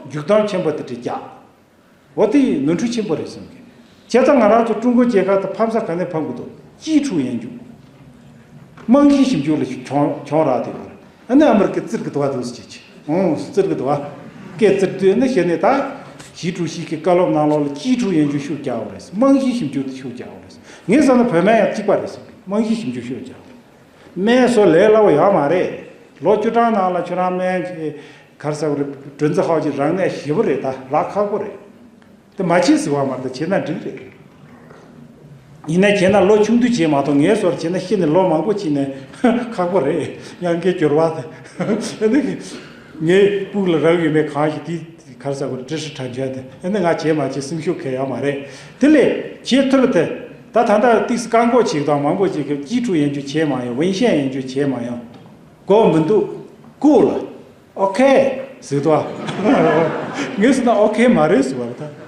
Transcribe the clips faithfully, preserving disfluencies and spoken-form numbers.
འཇུག་སྟངས་ཆེན་པོ་དེ་འདྲ་རྒྱག་འོ་དེ་ནོར་འཁྲུལ་ཆེན་པོ་རེད་བསམ་གི། བྱས་ཙང་ང་རང་ཚོ་ཀྲུང་གོ་རྒྱལ་ཁབ་དང་ཕམ་ས་ག་ནས་ཕམ་གི་འདུག་སྐྱིད་ཕྲུག་ཡན་འཇུག་རྨང་གཞི་ཞིབ་འཇུག་ལ་གྱོང་གྱོང་རག་དེ་བར་ཨ་ནི་ཨ་མི་རི་ཀའི་བཙིར་གི་འདུག་བ་འདུག་སེ་བྱེད་ཀྱི་ཨོང་བཙིར་གི་འདུག་བ། སྐད་བཙིར་དུས་ནི་ཞེ་ནས་ད་ཞི་ཀྲུའུ་ཞི་གི་བཀའ་སློབ་ནང་ལོགས་ལ་སྐྱིད་ཕྲུག་ཡན་འཇུག་ཤུགས་རྒྱག་དགོས་རེད། རྨང་གཞི་ཞིབ་འཇུག་དེ་ཤུགས་རྒྱག་དགོས་རེད། ངས་བསམ་ན་བོད་སྨན་ཡང་གཅིག་པ་རེད་བསམ་གི། རྨང་གཞི་ཞིབ་འཇུག་ཤུགས་རྒྱག་དགོས་རེད། སྨན་བཟོ་ལས་སླ་བོ་ཡོད་མ་རེད། ལོ་བཅུ་གྲངས་ནང་ལ་ཁྱོད་རང་སྨན་གྱི་གར་ཟེར་བ་རེད། 准字号 ཅིག་རག་ནས་ཞེ་པོ་རེད། ད་རག་ཁག་པོ་རེད། དེ་མ་བྱེད་ཟེར་བ་མ་རེད། ད་བྱེད་ན་འགྲིག་རེད། ཡིན་ན་བྱེད་ན་ལོ་ཆུང་དུས་བྱེད་མ་གཏོགས་ངའི་བཟོ་འདྲ་བྱེད་ན་ཤི་ནས་ལོ་མང་པོ་ཕྱིན་ནས་ཁག་པོ་རེད། ཡང་སྐྱེ་འགྱུར་བ་དེ་ཨ་ནི་ངའི་སྤུག་ལ་རག་ཡོད་མེད་གང་ཞིག་དེ་གར་ཟེར་བ་ཀྲི་ཧྲི་ཁྲ་འཇོན་དེ་ཨ་ནི་ང་བྱེད་མ་བྱེད་སེམས་ཤུགས་གས་ཡོད་མ་རེད། དེ་ལས་བྱེད་ཐུབ་དེ་ད་ད་ལྟ་ཏིག་སི་བཀག་འགོག་བྱེད་དང་མང་པོ་ཅིག་གིས་སྐྱིད་ཕྲུག་ཡན་ཆོད་བྱེད་མ་ཡོང་། 文献 ཡན་ཆོད་བྱེད་མ་ཡོང་། གོ་མི་འདུག་ཀུ་ལ། ཨོ་ཁེ། ཟེར་དོ། ངས་ཟེར་ན་ཨོ་ཁེ་མ་རེད་ཟེར་བ་རེད་ད།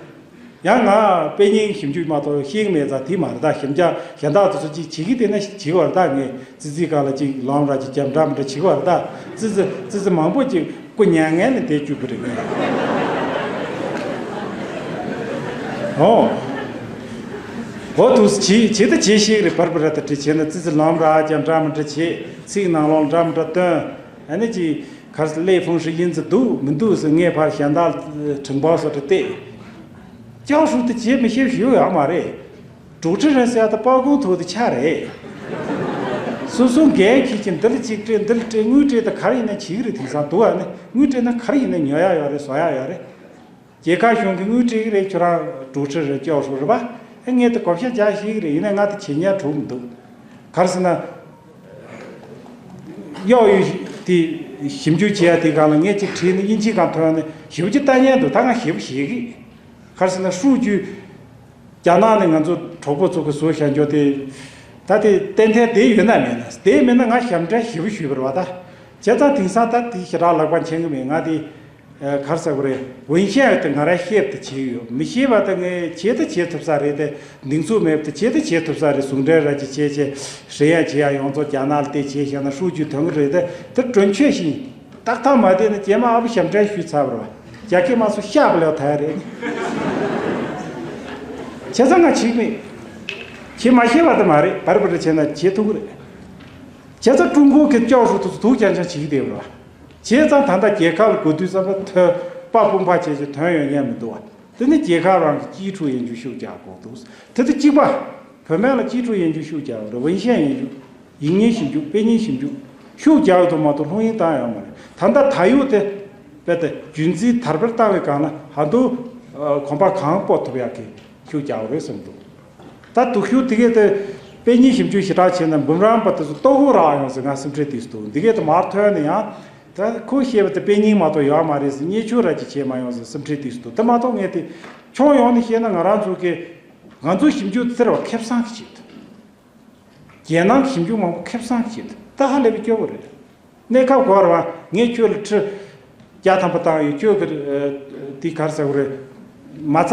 ཡང་ང་དཔེ་རྙིང་ཞིབ་འཇུག་མ་གཏོགས་ཤེས་ཀྱི་མེད་ཙང་དེ་མ་རེད་ད། ཞིབ་འཇུག་གཞན་དག་དེ་ཚོ་ཅིག་བྱེད་ཀྱི་དེ་ན་བྱེད་བར་ད་ངས་ཙི་ཙི་ག་ལ་ཅིག་ལོང་ར་ཅིག་རྒྱབ་འདྲ་མི་འདྲ་བྱེད་བར་ད། ཙི་ཙི་ཙི་ཙི་མང་པོ་ཅིག་སྐུ་མྱ་ངན་ནས་བསྡད་བཅུག་གི་རེད་ངས། ཨོ། འོ་འདུག་སེ་བྱེད་བྱེད་ད་བྱེད་ཤེས་ཀྱི་རེད། བར་བར་ད་དེ་བྱས་ན་ཙི་ཙི་ལོང་ར་ཅིག་འདྲ་མི་འདྲ་བྱེད། ཚིག་ནང་ལོགས་འདྲ་མི་འདྲ་སྟོན། ཨ་ནི་ཅིག་གར་ལས་ཕུང་ཧྲི་ཡིན་ཙི་འདུག་མི་འདུག་ཟེར་ངས་ཕར་གཞན་དག་དྲན་པ་སོགས་ཀྱི་སྟེ། ལྕགས་ཧྲུག་དེ་བྱེད་མི་ཤེས་ཞུ་ཡོད་མ་རེད། གྲོགས་ཁྲི་རེད་ཟེར་ཡ་ད་པ་ཀོང་ཐུག་དེ་ཆ་རེད། སོ་སོ་འགན་འཁྱེར་གྱིན་འདི་ལ་གཅིག་སྤྲད་འདི་ལ་སྤྲད། དངུལ་སྤྲད་ད་ག་རེ་ཡིན་ན་བྱེད་ཀྱི་རེད། དེང་སང་འདུག་ཨ་ནི་དངུལ་སྤྲད་ན་ག་རེ་ཡིན་ན་ཉོ་ཡ་ཡོད་རེད། བཟོ་ཡ་ཡོད་རེད། རྒྱལ་ཁབ་གཞུང་གིས་དངུལ་སྤྲད་ཀྱི་རེད། ཁྱོད་རང་གྲོགས་ཁྲི་རེད། ལྕགས་ཧྲུག་རེད་པ། ཨེ་ངས་དེ་བགོ་བཤའ་རྒྱག་ཤེས་ཀྱི་རེད། ཡིན་ན་ང་དེ་བྱེད་ཉན་གྲུབ་མི་འདུག་ག་རེ་ཟེར་ན། གཡོག་ཡོད་དེ་ཞིབ་འཇུག་བྱེད་ཡ་དེ་སྒང་ལ་ངས་ཅིག་བྲིས་ནས་དབྱིན་ཇིའི་སྒང་ཐོན་ནས་ཞེ་པོ་ཅིག་ལྟ་ཉན་འདུག་ད་ང་ཞེ་པོ་ཞེད་ཀྱི། ག་རེ་ཟེར་ན་数据རྒྱ་ནག་ནས་ང་ཚོ་གྲོགས་པོ་ཚོ་གི་བཟོ་བཞག་འཇོག་དེ། ད་དེ་ཏན་ཏན་དེ་ཡོད་ན་མེད་ན་དེ་མེད་ན་ང་ཞབས་འདྲེན་ཞེ་པོ་ཞུས་པ་རེད་བ་ད། བྱས་ཙང་དེང་སང་ད་དེ་ཞེ་དྲག་ལག་པ་འཁྱེར་གི་མེད། ང་དེ་ག་རེ་ཟེར་དགོས་རེད། 文献 དེ་ང་རང་ཤེས་དེ་བྱས་ཡོད། མི་ཤེས་པ་དེ་ངས་བྱེད་དེ་བྱེད་ཐུབ་ས་རེད་དེ། གདེང་ཚོད་མེད་པ་དེ་བྱེད་དེ་བྱེད་ཐུབ་ས་རེད། ཟུང་འབྲེལ་ར་ཅིག་བྱས་བྱས་ཧྲི་ཡན་བྱེད་ཡ་ཡོངས་རྫོགས་རྒྱ་ནག་ལ་དེ་བྱས་བཞག་ན་数据ཐོན་གི་རེད་དེ། དེ་གྲོན་ཆོད་ཤིང་ཏག་ཏག་མ་བསྡད་ན་རྗེས་མ་ཨ་ཕ་ཞབས་འདྲེན་ཞུས་ཚར་བ་རེད་བ། རྒྱ་སྐད་མ་སོ་ཤ་བ་ལེ་བ་ཐ་ཡ་རེད། བྱས་ཙང་ང་བྱེད་མེད། བྱེད་མ་ཤེས་པ་དེ་མ་རེད། བར་བར་བྱས་ན་བྱེད་ཐུབ་གི་རེད། བྱས་ཙང་ཀྲུང་གོ་གི་ལྕགས་ཧྲུག་དེ་ཚོ་སྡུག་ཅང་ཅང་བྱེད་ཀྱི་བསྡད་པ་རེད་བ། བྱས་ཙང་ད་ལྟ་རྒྱལ་ཁབ་ལ་དགོས་དུས་ཙམ་པ་ཐོན་པ་དཔུང་པ་བྱས་བྱས་ཐོན་ཡོང་མཁན་མི་འདུག་བ། དེ་ནི་རྒྱལ་ཁབ་རང་གི་སྐྱིད་ཕྲུག་ཡན་ཆོད་ཤུགས་རྒྱག་དགོས་འདུག་དེ་དུས་གཅིག་པ། བོད་སྨན་ལ་སྐྱིད་ཕྲུག་ཡན་ཆོད་ཤུགས་རྒྱག་དགོས་རེད། 文献 ཡན་ཆོད། ཡིག་རྙིང་ཞིབ་འཇུག་དཔེ་རྙིང་ཞིབ་འཇུག་ཤུགས་རྒྱག་དགོས་འདུག་མ་གཏོགས་ལྷུང་ཡིན་བཏང་ཡོད་མ་རེད། ད་ལྟ་ད་ཡོད་དེ། དཔེ་དེ་རྒྱུན་འཛིན་དར་སྤེལ་བཏང་བའི་སྒང་ལ་ཧ་འདུག་གོམ་པ་གང་སྤོ་ཐུབ་ཡག་གི་ཤུགས་རྒྱག་དགོས་རེད་བསམ་འདུག་ད་སྡུག་ཤུགས་དེ་གས་དེ་དཔེ་རྙིང་ཞིབ་འཇུག་ཞེ་དྲག་བྱས་ན་འབུམ་རམས་པ་དེ་ཚོ་ལྟོ་གོས་རག་ཡོང་ཟེར་ང་སེམས་ཁྲལ་དུས་སུ་འདུག་འདི་གས་དེ་མར་ཐོན་ནས་ཡང་ད་ཁོས་བཤད་པ་དེ་དཔེ་རྙིང་མ་གཏོགས་ཡོད་མ་རེད་ཟེར། བརྙས་བཅོས་ར་ཅིག་བྱས་མ་ཡོང་ཟེར་སེམས་ཁྲལ་དུས་སུ་འདུག་དེ་མ་གཏོགས་ངས་དེ་ཁྱོན་ཡོངས་ནས་བཤད་ན་ང་རང་ཚོ་གི་ང་ཚོ་ཞིབ་འཇུག་ཟེར་བ་ཁེ་བཟང་གི་ཆེད་དུ། རྒྱལ་ནང་གི་ཞིབ་འཇུག་མང་པོ་ཁེ་བཟང་བྱེད་ད་ཧ་ལས་པའི་སྐྱོ་བོ་རེད། གནས་སྐབས་འགོར་བ་ངས་ཁྱོད་ལ་ཁྲི་བརྒྱ་ཐམ་པ་བཏང་ཡོད། ཁྱོད་ཀྱི་དེ་གར་ཟེར་བ་རེད། མ་རྩ་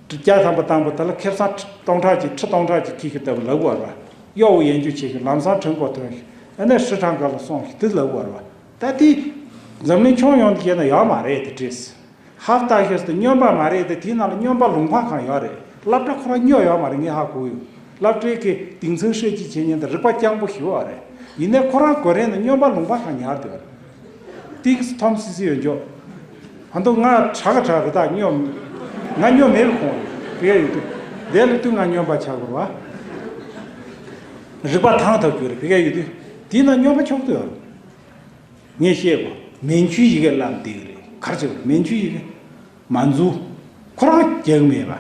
བརྒྱ་ཐམ་པ་བཏང་པ་དེ་ལ་ཁེ་བཟང་སྟོང་ཕྲག་གཅིག་ཁྲི་སྟོང་ཕྲག་གཅིག་ཁྱེར་ཤོག་ལྟ་བུ་ལབ་བར་བ། གཡོག་པོ་ཡན་རྒྱུ་བྱེད་ཤོག་ལམ་སང་ཁྲིམས་སྐོར་ཐོན་ཤོག་ཨ་ནི་ཧྲི་ཁྲང་ཁ་ལ་སོང་ཤོག་དེ་ལབ་བར་བ། ད་དེ་འཛམ་གླིང་ཁྱོན་ཡོངས་དུ་བཤད་ན་ཡོད་མ་རེད་དེ་བྲིས། ཧབ་ཏ་ཤོས་དེ་སྨྱོན་པ་མ་རེད་དེ། དེའི་ནང་ལ་སྨྱོན་པ་ལུང་པ་གང་ཡོད་རེད། སློབ་གྲྭ་ཁོ་རང་སྨྱོ་ཡོད་མ་རེད། ངས་ཧ་གོ་ཡོད། སློབ་གྲྭའི་གི་སྡིངས་ཚན་སྲོལ་གཅིག་བྱེད་མཁན་དེ་རིག་པ་རྐྱང་པོ་ཞིག་ཡོད་རེད། ཡིན་ནའི་ཁོ་རང་གོ་རེ་ནས་སྨྱོན་པ་ལུང་པ་གང་ཉར་དེ་རེད། ཏིག་ཙི་འཐོམ་སི་སི་ཡོད་འཇོག་ཧ་འདུག་ང་དྲག་ག་དྲག་རེད་ད་སྨྱོ། ང་སྨྱོ་མེད་པའི་ཁོངས་རེད། དེ་ག་ཡོད་དུས་དེ་ལ་དུས་ང་སྨྱོན་པ་ཆགས་དགོས་རེད་བ། རིག་པ་ཐང་ཐབས་རྒྱུ་རེད། དེ་ག་ཡོད་དུས་དེའི་ནང་སྨྱོན་པ་ཆོག་ཏུ་ཡོད་རེད། ངས་བཤད་གོ་མན་ཇུའི་ཡི་གེ་བསླབ་བསྡད་ཀྱི་རེད། ག་རེ་བྱེད་དགོས་རེད། མན་ཇུའི་ཡི་གེ་མ་འཛུལ། ཁོ་རང་རྒྱག་གི་མེད་པ།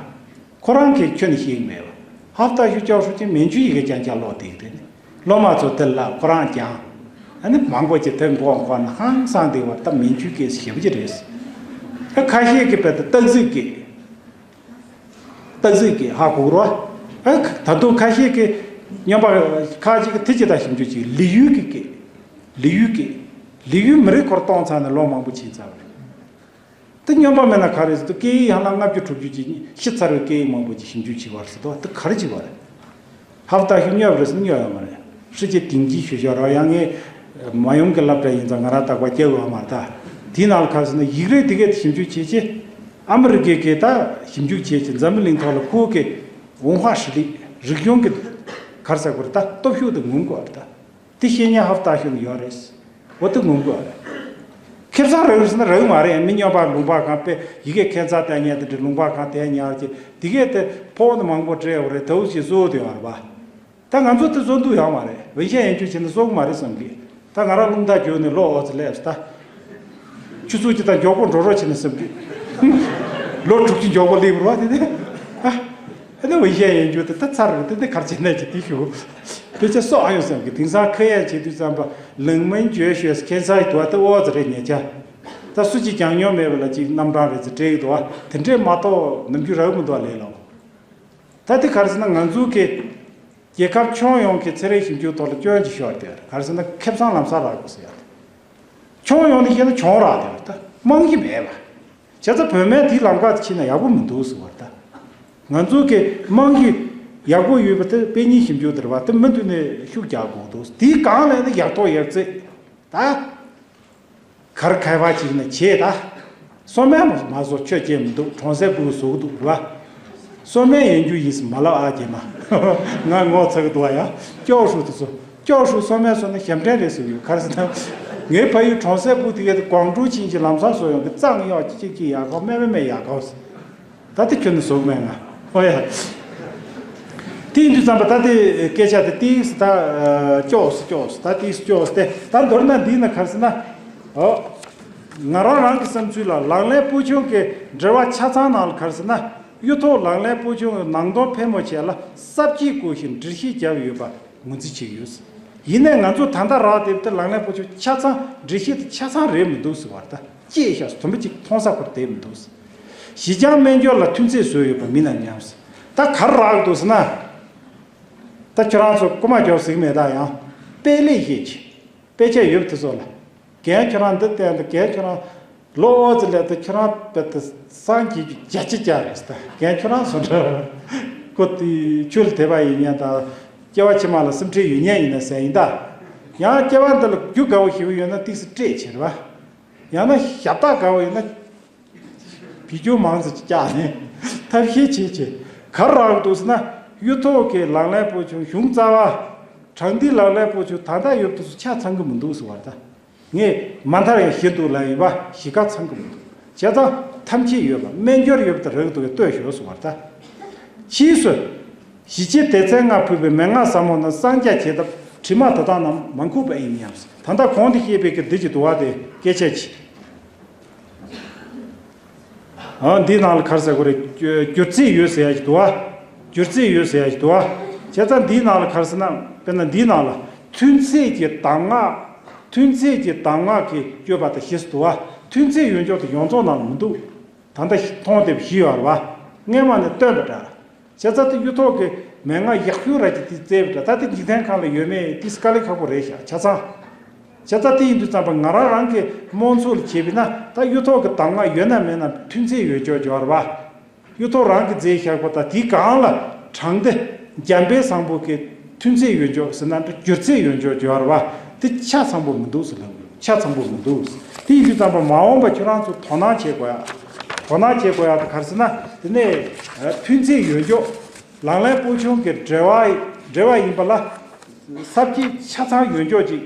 ཁོ་རང་གིས་ཁྱོན་ནས་ཤེས་ཀྱི་མེད་པ། ཧབ་ཏ་ཤུ་ཅའོ་ཧྲུའུ་ཅི་མན་ཇུའི་ཡི་གེ་རྐྱང་རྐྱང་ཀློག་བསྡད་ཀྱི་རེད། སློབ་མ་ཚོ་དེ་ལ་ཁོ་རང་སྦྱངས། ཨ་ནི་མང་པོ་ཅིག་དེ་མགོ་འཁོར་ནས་ཧང་སངས་བསྡད་པ་ད་མན་ཇུའི་སྐད་ཞེ་པོ་ཅིག་རེད། ཨ་ཁ་ཤས་ཀྱིས་དཔེ་ད་སྟག་གཟིག་གི་སྟག་གཟིག་གི་ཧ་གོ་རོ། ཨ་ད་དུང་ཁ་ཤས་ཀྱིས་སྨྱོན་པ་ཁ་ཅིག་གིས་དེ་ཅི་ལྟར་ཞིབ་འཇུག་ཅིག་ལི་ཡུལ་གྱི་སྐད། ལི་ཡུལ་གྱི། ལི་ཡུལ་མི་རིགས་སྐོར་གཏོང་ཚར་ནས་ལོ་མང་པོ་ཕྱིན་ཚར་བ་རེད། དེ་སྨྱོན་པ་མེད་ན་ག་རེ་ཟེར་དུས་སྐད་ཡིག་ཡན་ལག་ལྔ་བཅུ་དྲུག་ཅུ་ཅིག་ཤི་ཚར་བའི་སྐད་ཡིག་མང་པོ་ཅིག་ཞིབ་འཇུག་བྱེད་པར་ཟེར་དུས་དེ་ག་རེ་བྱེད་པ་རེད། ཧབ་ཏ་ཤུ་སྨྱོ་བ་རེད་ཟེར་སྨྱོ་ཡོད་མ་རེད། ཧྲི་ཅི་དིང་ཅི་ཞུ་ཞོར་རོ་ཡང་ངས་མ་ཡོང་གི་སློབ་གྲྭ་ཡིན་ཙང་ང་རང་བདག་པ་རྒྱག་ཡོད་མ་རེད་ད། དེའི་ནང་ལ་ག་རེ་ཟེར་ན་ཡིག་རིགས་དེ་གའི་ཞིབ་འཇུག་བྱེད་ཆེད། ཨ་མི་རི་ཀའི་གི་ད་ཞིབ་འཇུག་བྱེད་ཆེད་འཛམ་བུ་གླིང་ཐོག་ལ་ཁོ་གི་ཝུན་ཧྭ་ཧྲི་ལི་རིག་གཞུང་གི་ག་རེ་ཟེར་དགོས་རེད། ད་སྟོབས་ཤུགས་དེ་ངོམ་དགོས་རེད་ད། དེ་བཤད་མཁན་ཧབ་ཏ་ཤོད་ནས་ཡོད་རེད། འོ་དེ་ངོམ་དགོས་རེད། ཁེ་བཟང་རག་ཟེར་ན་རག་མ་རེད། མི་སྨྱོན་པ་ལུང་པ་གང་པས་ཡི་གེ་ཁྱད་མཚར་བལྟས་མཁན་དེ་འདྲ་ལུང་པ་གང་བལྟས་མཁན་གྱི་དེ་གས་དེ་ཕོག་ནི་མང་པོ་སྤྲད་ཡོད་རེད། དེའུ་ཞིག་བཟོ་དེ་ཡོད་རེད་པ། ད་ང་ཚོ་དེ་བཟོ་འདུག་ཡོད་མ་རེད། ཝེ་ཤན་ཡན་ཆོད་བྱས་ན་བཟོ་གི་མ་རེད་བསམ་གི། ད་ང་རང་རླུང་རྟ་རྒྱུག་ནས་ལོ་འོ་ཙི་སླེབས་ད། ཆུ་ཚོད་གཅིག་དང་མགྱོགས་པོ་འགྲོ་རོགས་བྱས་ན་བསམ་གི། ལོ་དྲུག་ཅུ་མགྱོགས་པོ་སླེབས་རོགས་དེ་ནས། ཨ་ནི་ཝེ་ཤན་ཡན་ཆོད་དེ་ད་ཚར་རེད། དེ་ནས་གར་བྱེད་ནས་ཀྱི་དེ་ཞུ། དེ་ཆ་སོགས་ཨ་ཡོང་བསམ་གི། དེང་སང་ཁ་ཡན་བྱེད་དུས་ཙམ་པ་ལིང་མིན་བརྗོད་ཤོད་ཁྱད་མཚར་ཡི་དུ་བ་དེ་འོ་ཙི་རེད་ཉེ་ཆ། ད་སུ་གཅིག་ཀྱང་མྱོང་མེད་པ་ལ་གཅིག་རྣམ་གྲངས་རེད་ཙི་སྤྲད་ཡི་དུ་བ་དེ་འདྲས་མ་གཏོགས་ནམ་རྒྱུན་རག་མི་འདུག་ལས་ལོ། ད་དེ་ག་རེ་ཟེར་ན་ང་ཚོ་གི་རྒྱལ་ཁབ་ཁྱོན་ཡོངས་ཀྱི་ཚན་རིག་ཞིབ་འཇུག་ཐོག་ལ་སྐྱོན་ཅིག་ཤོར་དེ་ག་རེ་ཟེར་ན་ཁེ་བཟང་ལམ་སང་རག་དགོས་ཟེར་ཡ་དེ། ཁྱོན་ཡོངས་ནས་བཤད་ན་གྱོང་རག་དེ་ད་རྨང་གཞི་མེད་པ། བྱས་ཙང་བོད་སྨན་དེའི་ལམ་ཁ་དེ་ཕྱིན་ན་ཡག་པོ་མི་འདུག་ཟེར་བ་ད། ང་ཚོ་གི་རྨང་གཞི་ཡག་པོ་ཡོད་པ་དེ་དཔེ་རྙིང་ཞིབ་འཇུག་དེ་རེད་བ། དེ་མུ་མཐུད་ནས་ཤུགས་རྒྱག་དགོས་འདུག། དེའི་སྒང་ལ་ནི་ཡག་ཐོག་ཡག་བརྩེགས་ད། གར་ཁ་བ་ཅིག་ནི་བྱས་ད། སོ་སྨན་མ་བཟོ་ཆོས་ཅན་མི་འདུག། གྲོང་གསེབ་ཕྲུ་གུ་བཟོ་གི་འདུག་རེད་བ། སོ་སྨན་ཡོང་རྒྱུ་ཡིན་ཟེར་མ་ལབ་ཨ་རྒྱན་མ། ང་ངོ་ཚ་གི་འདུག་ཨ་ཡ། སྐྱོ་ཤུགས་དེ་ཚོ། སྐྱོ་ཤུགས་སོ་སྨན་བཟོ་ན་ཞབས་འདྲེན་རེད་ཟེར་ཡོད། ག་རེ་ཟེར་ན། ངའི་ཕ་ཡུལ་གྲོང་གསེབ་ཕྲུ་གུ་དེ་གའི་ཀོང་ཀྲུའུ་ཕྱིན་ཅི་ལམ་སང་བཟོ་ཡོང་གི། གཙང་གཡོག་གཅིག་གཅིག་ཡག་གོ་སྨན་མེད་མེད་ཡག་གོ་ཟེར། ད་དེ་ཁྱོན་ནས་བཟོ་གི་མེད་ང་། ཨོ་ཡ། དེ་ཡིན་དུས་ཙམ་པ་ད་དེ་སྐད་ཆ་དེ་ཏིག་ཙི་ད་ཨ་སྐྱོ་སི་སྐྱོ་སི་ད་ཏིག་ཙི་སྐྱོ་སི་དེ་ད་མདོར་ན་འདི་ན་ག་རེ་ཟེར་ན། ཨོ། ང་རང་རང་གི་བསམ་ཚུལ་ལ་ལག་ལེན་ཕུལ་བྱུང་གི་འབྲེལ་བ་ཆ་ཚང་ནང་ལ་ག་རེ་ཟེར་ན། གཡུ་ཐོག་ལག་ལེན་ཕུལ་བྱུང་གི་ནང་དོན་ཕལ་མོ་ཆེ་ལ་གསར་བརྗེའི་སྐོར་ཞིག་འགྲེལ་བཤད་བརྒྱབ་ཡོད་པ་ངོས་འཛིན་བྱེད་ཀྱི་ཡོད། ཡིན་ནའི་ང་ཚོ་ད་ལྟ་རག་དེབ་དེ་ལག་ལེན་ཕུལ་བྱུང་ཆ་ཚང་འགྲེལ་བཤད་དེ་ཆ་ཚང་རེད་མི་འདུག་ཟེར་བ་ད། ཅེས་བཤད་དུམ་བུ་གཅིག་མཐོང་ས་ཁོར་བསྡད་མི་འདུག། ཞི་འཇམ་སྨན་སྦྱོར་ལ་ཐུན་ཚད་བཟོས་ཡོད་པ་མིན་ན་སྙམ། ད་ག་རེ་རག་འདུག་ཟེར་ན། ད་ཁྱོད་རང་ཚོ་རྐུ་མ་རྒྱོབ་ཟིག་མེད་ད་ཡང་། དཔེ་ལེགས་ཤེས་ཀྱི། དཔེ་ཆ་ཡོད་དེ་ཚོ་ལ། རྒན་ཁྱོད་རང་འདི་བསྟན་ད་རྒན་ཁྱོད་རང་། ལོ་ཨོ་ཙི་ལས་ད་ཁྱོད་རང་དཔེ་ད་སངས་རྒྱས་ཀྱི་བརྒྱ་ཆ་བརྒྱ་རེད་ད། རྒན་ཁྱོད་རང་སོང་འདྲ། ཁོ་དེ་ཆོས་ལ་དད་པ་ཡིན་མཁན་དང་། སྐྱེ་བ་ཕྱི་མ་ལ་སེམས་ཁྲལ་ཡོད་མཁན་ཡིན་ན་ཟེར་ཡིན་ད། ཡང་སྐྱེ་བ་འདི་ལ་རྒྱུ་དགའ་བོ་ཞེ་པོ་ཡོད་ན་ཏིག་ཙི་སྤྲད་བྱེད་རེད་བ། ཡང་ན་ཞབས་ཏག་དགའ་བོ་ཡོད་ན། བི་ཅུང་མང་ཙམ་བཀྱག་ནས་ཐབས་ཤེས་བྱེད་བྱེད། ག་རེ་རག་འདུག་ཟེར་ན། གཡུ་ཐོག་གི་ལག་ལེན་ཕུལ་བྱུང་གཞུང་རྩ་བ། དྲང་བདེན་ལག་ལེན་ཕུལ་བྱུང་ད་ལྟ་ཡོད་པ་དེ་ཚོ་ཆ་ཚང་གི་མི་འདུག་ཟེར་བ་ད། ངས་མ་མཐར་ཡང་ཞུ་འདུག་ལབ་ཡིན་པ་གཞི་ཁ་ཚང་གི་མི་འདུག། བྱས་ཙང་ཐམས་ཅད་ཡོད་པ་སྨན་སྦྱོར་ཡོད་པ་དེ་རག་འདུག་གས་ལྟོས་ཤོག་ཟེར་བ་ད། ཕྱིས་སུ། ཞི་བྱེད་སྡེ་ཚན་ལྔ་ཕུད་པའི་མན་ངག་ཟབ་མོ་ནི་གསང་རྒྱ་བྱེད་ཐབས་དྲི་མ་དེ་དག་རྣམས་མ་འཁུགས་པ་ཡིན་སྙམ། ད་ལྟ་གོང་དུ་བཤད་པའི་གི་འདི་ཀྱི་དུ་བ་དེ་སྐད་ཆ་གཅིག། ཨ་འདིའི་ནང་ལ་ག་རེ་ཟེར་དགོས་རེད། སྒྱུ་རྩལ་ཡོད་ཟེར་ཡ་ཞིག་འདུག་བ། སྒྱུ་རྩལ་ཡོད་ཟེར་ཡ་ཞིག་འདུག་བ། བྱས་ཙང་འདིའི་ནང་ལ་ག་རེ་ཟེར་ན། དཔེར་ན་འདིའི་ནང་ལ་ཐུན་ཚད་ཀྱི་གདམས་ངག་ཐུན་ཚད་ཀྱི་གདམས་ངག་གི་སྤྱོད་པ་དང་ཞེས་སུ་འདུག་བ། ཐུན་ཚད་ཡོད་འཇོག་དེ་ཡོངས་རྫོགས་ནང་ལ་མི་འདུག། ད་ལྟ་མཐོང་བསྡད་པ་བཞི་ཡོད་རེད་བ། སྔས་མ་ནས་བཏོན་པ་འདྲ། བྱས་ཙང་དེ་གཡུ་ཐོག་གི་མན་ངག་ཡག་ཤོས་ར་ཅིག་དེ་བཙལ་བ་འདྲ། ད་དེ་འཇིག་རྟེན་ཁམས་ལ་ཡོད་མེད་དེ་དཀའ་ལས་ཁག་པོ་རེད་ཤག་ཆ་ཚང་། བྱས་ཙང་དེ་ཡིན་དུས་ཙམ་པ་ང་རང་རང་གི་རྨོངས་ཚོད་ལ་བྱས་པས་ན་ད་གཡུ་ཐོག་གི་གདམས་ངག་ཡོད་ན་མེད་ན་ཐུན་ཚད་ཡོད་འཇོག་ཡོད་རེད་བ། གཡུ་ཐོག་རང་གིས་མཛད་བཞག་པ་དང་དེའི་སྒང་ལ་དྲང་བདེན་འཇམ་དཔལ་བཟང་པོ་གི་ཐུན་ཚད་ཡོད་འཇོག་ཟེར་ན་འདྲ་སྒྱུ་རྩལ་ཡོད་འཇོག་ཡོད་རེད་བ། དེ་ཆ་ཚང་པོ་མི་འདུག་ཟེར་ལབ་དགོས། ཆ་ཚང་པོ་མི་འདུག། དེ་ཡིན་དུས་ཙམ་པ་མ་འོངས་པ་ཁྱོད་རང་ཚོ་དོ་སྣང་བྱེད་དགོས་ཡ། དོ་སྣང་བྱེད་དགོས་ཡ་དེ་ག་རེ་ཟེར་ན། དེ་ནས་ཨ་ཐུན་ཚད་ཡོད་འཇོག། ལག་ལེན་སྤོ་བྱུང་གི་འབྲེལ་བ། འབྲེལ་བ་ཡིན་པ་ལ། ས་བཅད་ཆ་ཚང་ཡོད་འཇོག་ཅིག།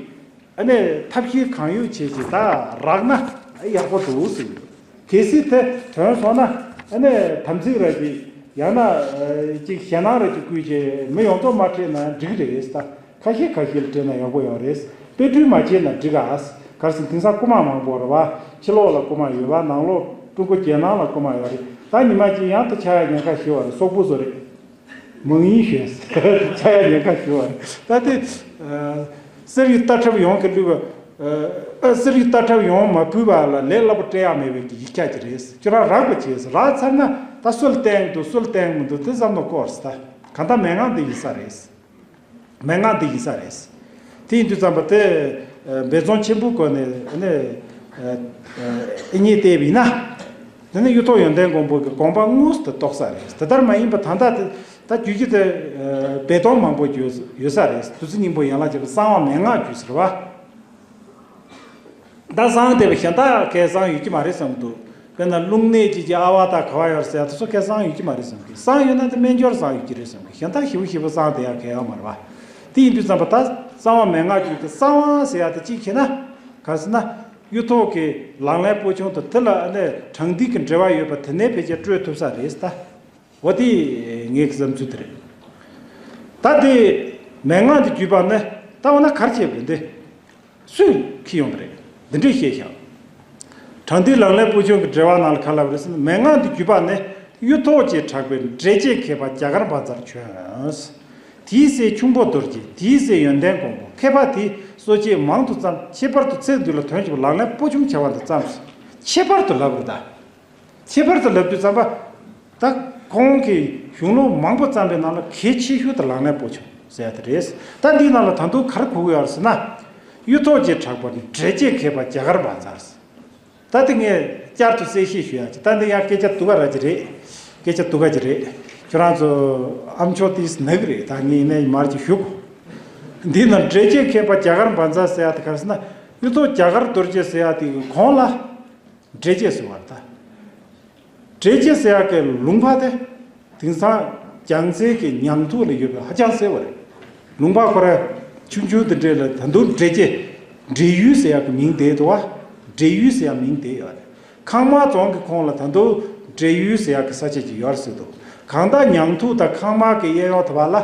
ཨ་ནི་ཐབས་ཤེས་གང་ཡོད་བྱས་ཅིག་ད་རག་ན་ཡག་པོ་འདུག་ཟེར། གལ་སྲིད་དེ་ཐོན་སོང་ན་ཨ་ནི་དམ་ཚིག་ར་ཅིག་ཡང་ན་ཅིག་ཞེད་སྣང་ར་ཅིག་བསྐུལ་བྱས་མི་ཡོངས་རྫོགས་མ་ཁྲིད་ན་འགྲིག་རེད་ད། ཁ་ཤས་ཁ་ཤས་ལ་སྤྲད་ན་ཡག་པོ་ཡོད་རེད། དཔེ་སྐྲུན་མ་བྱས་ན་འགྲིག་ག། ག་རེ་ཟེར་དེང་སང་རྐུ་མ་མང་པོ་རེད་བ། ཕྱི་ལོགས་ལ་རྐུ་མ་ཡོད་བ། ནང་ལོགས་ཀྲུང་གོ་རྒྱལ་ནང་ལ་རྐུ་མ་ཡོད་རེད། ད་ཉི་མ་གཅིག་ཡང་དུ་ཆག་ཡ་ཉེན་ཁ་ཞེ་པོ་རེད། སོག་པོ་བཟོ་རེད། མང་ཡིན་ཞེས་ཆག་ཡ་ཉེན་ཁ་ཞེ་པོ་རེད། ད་དེ་གསེར་གྱི་རྟ་ཁྲབ་ཡོངས་ཀྱི་བླུགས་པ། གསེར་གྱི་རྟ་ཁྲབ་ཡོངས་མ་ཕུལ་བ་ལ་ལས་སླ་པོ་སྤྲད་ཡ་མེད་པའི་གི་ཡིག་ཆ་ཅིག་རེད། ཁྱོད་རང་རག་པ་བྱས། རག་ཚར་ན་ད་སུ་ལ་བསྟན་འདུག་སུ་ལ་བསྟན་མི་འདུག་དེ་བསམ་བློ་འཁོར་ད། གང་ལྟར་མན་ངག་འདི་ཡིན་ས་རེད། མན་ངག་འདི་ཡིན་ས་རེད། དེ་ཡིན་དུས་ཙམ་པ་དེ་འབད་བརྩོན་ཆེན་པོའི་སྒོ་ནས་ཨ་ནི་ཨེ་ཉེས་བལྟས་པ་ཡིན་ན། དེ་ནི་གཡུ་ཐོག་ཡོན་ཏན་མགོན་པོ་གི་དགོངས་པ་དངོས་སུ་རྟོགས་ས་རེད། དེ་ལྟར་མ་ཡིན་པ་ད་ལྟ་དེ་ད་རྒྱུད་ཀྱི་དེ་འབད་སྟོང་མང་པོ་ཡོད་ཡོད་ས་རེད། བདུད་རྩི་སྙིང་པོ་ཡན་ལག་བརྒྱད་པའི་གསང་བ་མན་ངག་རྒྱུད་ཟེར་བ། ད་བཟང་བསྡད་པ་གཞན་དག་གས་བཟང་ཡོད་ཀྱི་མ་རེད་བསམ་འདུག་དཔེར་ན་རླུང་ནད་ཀྱི་ཀྱི་ཨ་བ་དང་ག་བ་ཡོད་ཟེར་ཡ་དེ་ཚོ་གས་བཟང་ཡོད་ཀྱི་མ་རེད་བསམ་གི། བཟང་ཡོད་ན་དེ་སྨན་སྦྱོར་བཟང་ཡོད་ཀྱི་རེད་བསམ་གི། གཞན་དག་ཞེ་པོ་ཞེ་པོ་བཟང་བསྡད་ཡ་གས་ཡོད་མ་རེད་བ། དེ་ཡིན་དུས་ཙམ་པ་ད་གསང་བ་མན་ངག་རྒྱུད་ཀྱི་གསང་བ་ཟེར་ཡ་དེ་གཅིག་བྱས་ན་ག་རེ་ཟེར་ན། གཡུ་ཐོག་གི་ལག་ལེན་པོ་ཆུང་དང་དེ་ལ་ཨ་ནི་དྲང་འདུས་ཀྱི་འབྲེལ་བ་ཡོད་པ་དེ་ནས་ཕལ་ཆེར་སྤྲོད་ཐུབ་ས་རེད་ད། འོ་དེ་ངའི་བསམ་ཚུལ་དེ་རེད། ད་དེ་མན་ངག་འདི་བརྒྱུད་པ་ནི་ད་འོ་ན་གར་བྱས་པ་རེད་འདི། སུས་ཁྱེར་ཡོང་པ་རེད། འདི་འདྲས་བཤད་ཤག་དྲང་འདུས་ལག་ལེན་པོ་ཆུང་གི་འགྲེལ་བ་ནང་ལ་ག་ལབ་རེད་ཟེར་ན། མན་ངག་འདི་བརྒྱུད་པ་ནི་གཡུ་ཐོག་ཅེས་གྲགས་པའི་འགྲེལ་བྱེད་མཁས་པ་རྒྱ་གར་བཛྲ་བྱོན། དེའི་སྲས་ཁྱུང་པོ་རྡོ་རྗེ། དེའི་སྲས་ཡོན་ཏན་མགོན་པོ། མཁས་པ་དེས་གསོ་དཔྱད་མང་དུ་བརྩམས། ཁྱད་པར་དུ་ཚེ་འདི་ལ་དོན་བྱེད་པ་ལག་ལེན་པོ་ཆུང་བྱ་བ་འདི་བརྩམས། ཁྱད་པར་དུ་ལབ་རེད་ད། ཁྱད་པར་དུ་ལབ་དུས་ཙམ་པ། ད་ཁོང་གིས་གཞུང་ལུགས་མང་པོ་བརྩམས་པའི་ནང་ལ་གལ་ཆེ་ཤོས་དེ་ལག་ལེན་པོ་ཆུང་ཟེར་ཡ་དེ་རེད། ད་འདིའི་ནང་ལ་ད་དུང་ག་རེ་གོ་གི་ཡོད་རེད་ཟེར་ན། གཡུ་ཐོག་ཅེས་གྲགས་པ་ནི་འགྲེལ་བྱེད་མཁས་པ་རྒྱ་གར་བཛྲ། ད་དེ་ངས་བསྐྱར་དུ་གསལ་བཤད་ཞུ་ཡ་ཅིག་ད་འདི་ཡང་སྐད་ཆ་སྡུག་ག་ར་ཅིག་རེད། སྐད་ཆ་སྡུག་ག་ཅིག་རེད། ཁྱོད་རང་ཚོ་ཨ་མཆོག་དེས་ནག་གི་རེད། ད་ངས་ཡིན་ནའི་མར་ཅིག་ཞུ་གོ། འདི་ན་འགྲེལ་བྱེད་མཁས་པ་རྒྱ་གར་བཛྲ་ཟེར་ཡ་དེ་ག་རེ་ཟེར་ན། གཡུ་ཐོག་རྒྱ་གར་རྡོ་རྗེ་ཟེར་ཡ་དེ་གི་གོང་ལ། འགྲེལ་བྱེད་ཟེར་བ་རེད་ད། འགྲེལ་བྱེད་ཟེར་ཡག་གི་ལུང་པ་དེ་དེང་སང་རྒྱལ་རྩེ་གི་ཉང་ཐུག་ལ་ཡོད་པའི་ཧ་ཅང་གསལ་བ་རེད། ལུང་པ་ཁོ་ར་ཆུང་ཆུང་དེ་འདྲས་ལ་ད་དུང་འགྲེལ་བྱེད་འབྲེལ་ཡུལ་ཟེར་ཡག་གི་མིང་དེ་འདུག་བ། འབྲེལ་ཡུལ་ཟེར་ཡག་མིང་དེ་ཡོད་རེད། ཁང་དམར་རྫོང་གི་ཁོངས་ལ་ད་དུང་འབྲེལ་ཡུལ་ཟེར་ཡག་གི་ས་ཆ་ཅིག་ཡོད་རེད་ཟེར་འདུག་གང་ལྟར་ཉང་ཐུག་དང་ཁང་དམར་གི་གཡས་གཡོན་དེ་བ་ལ།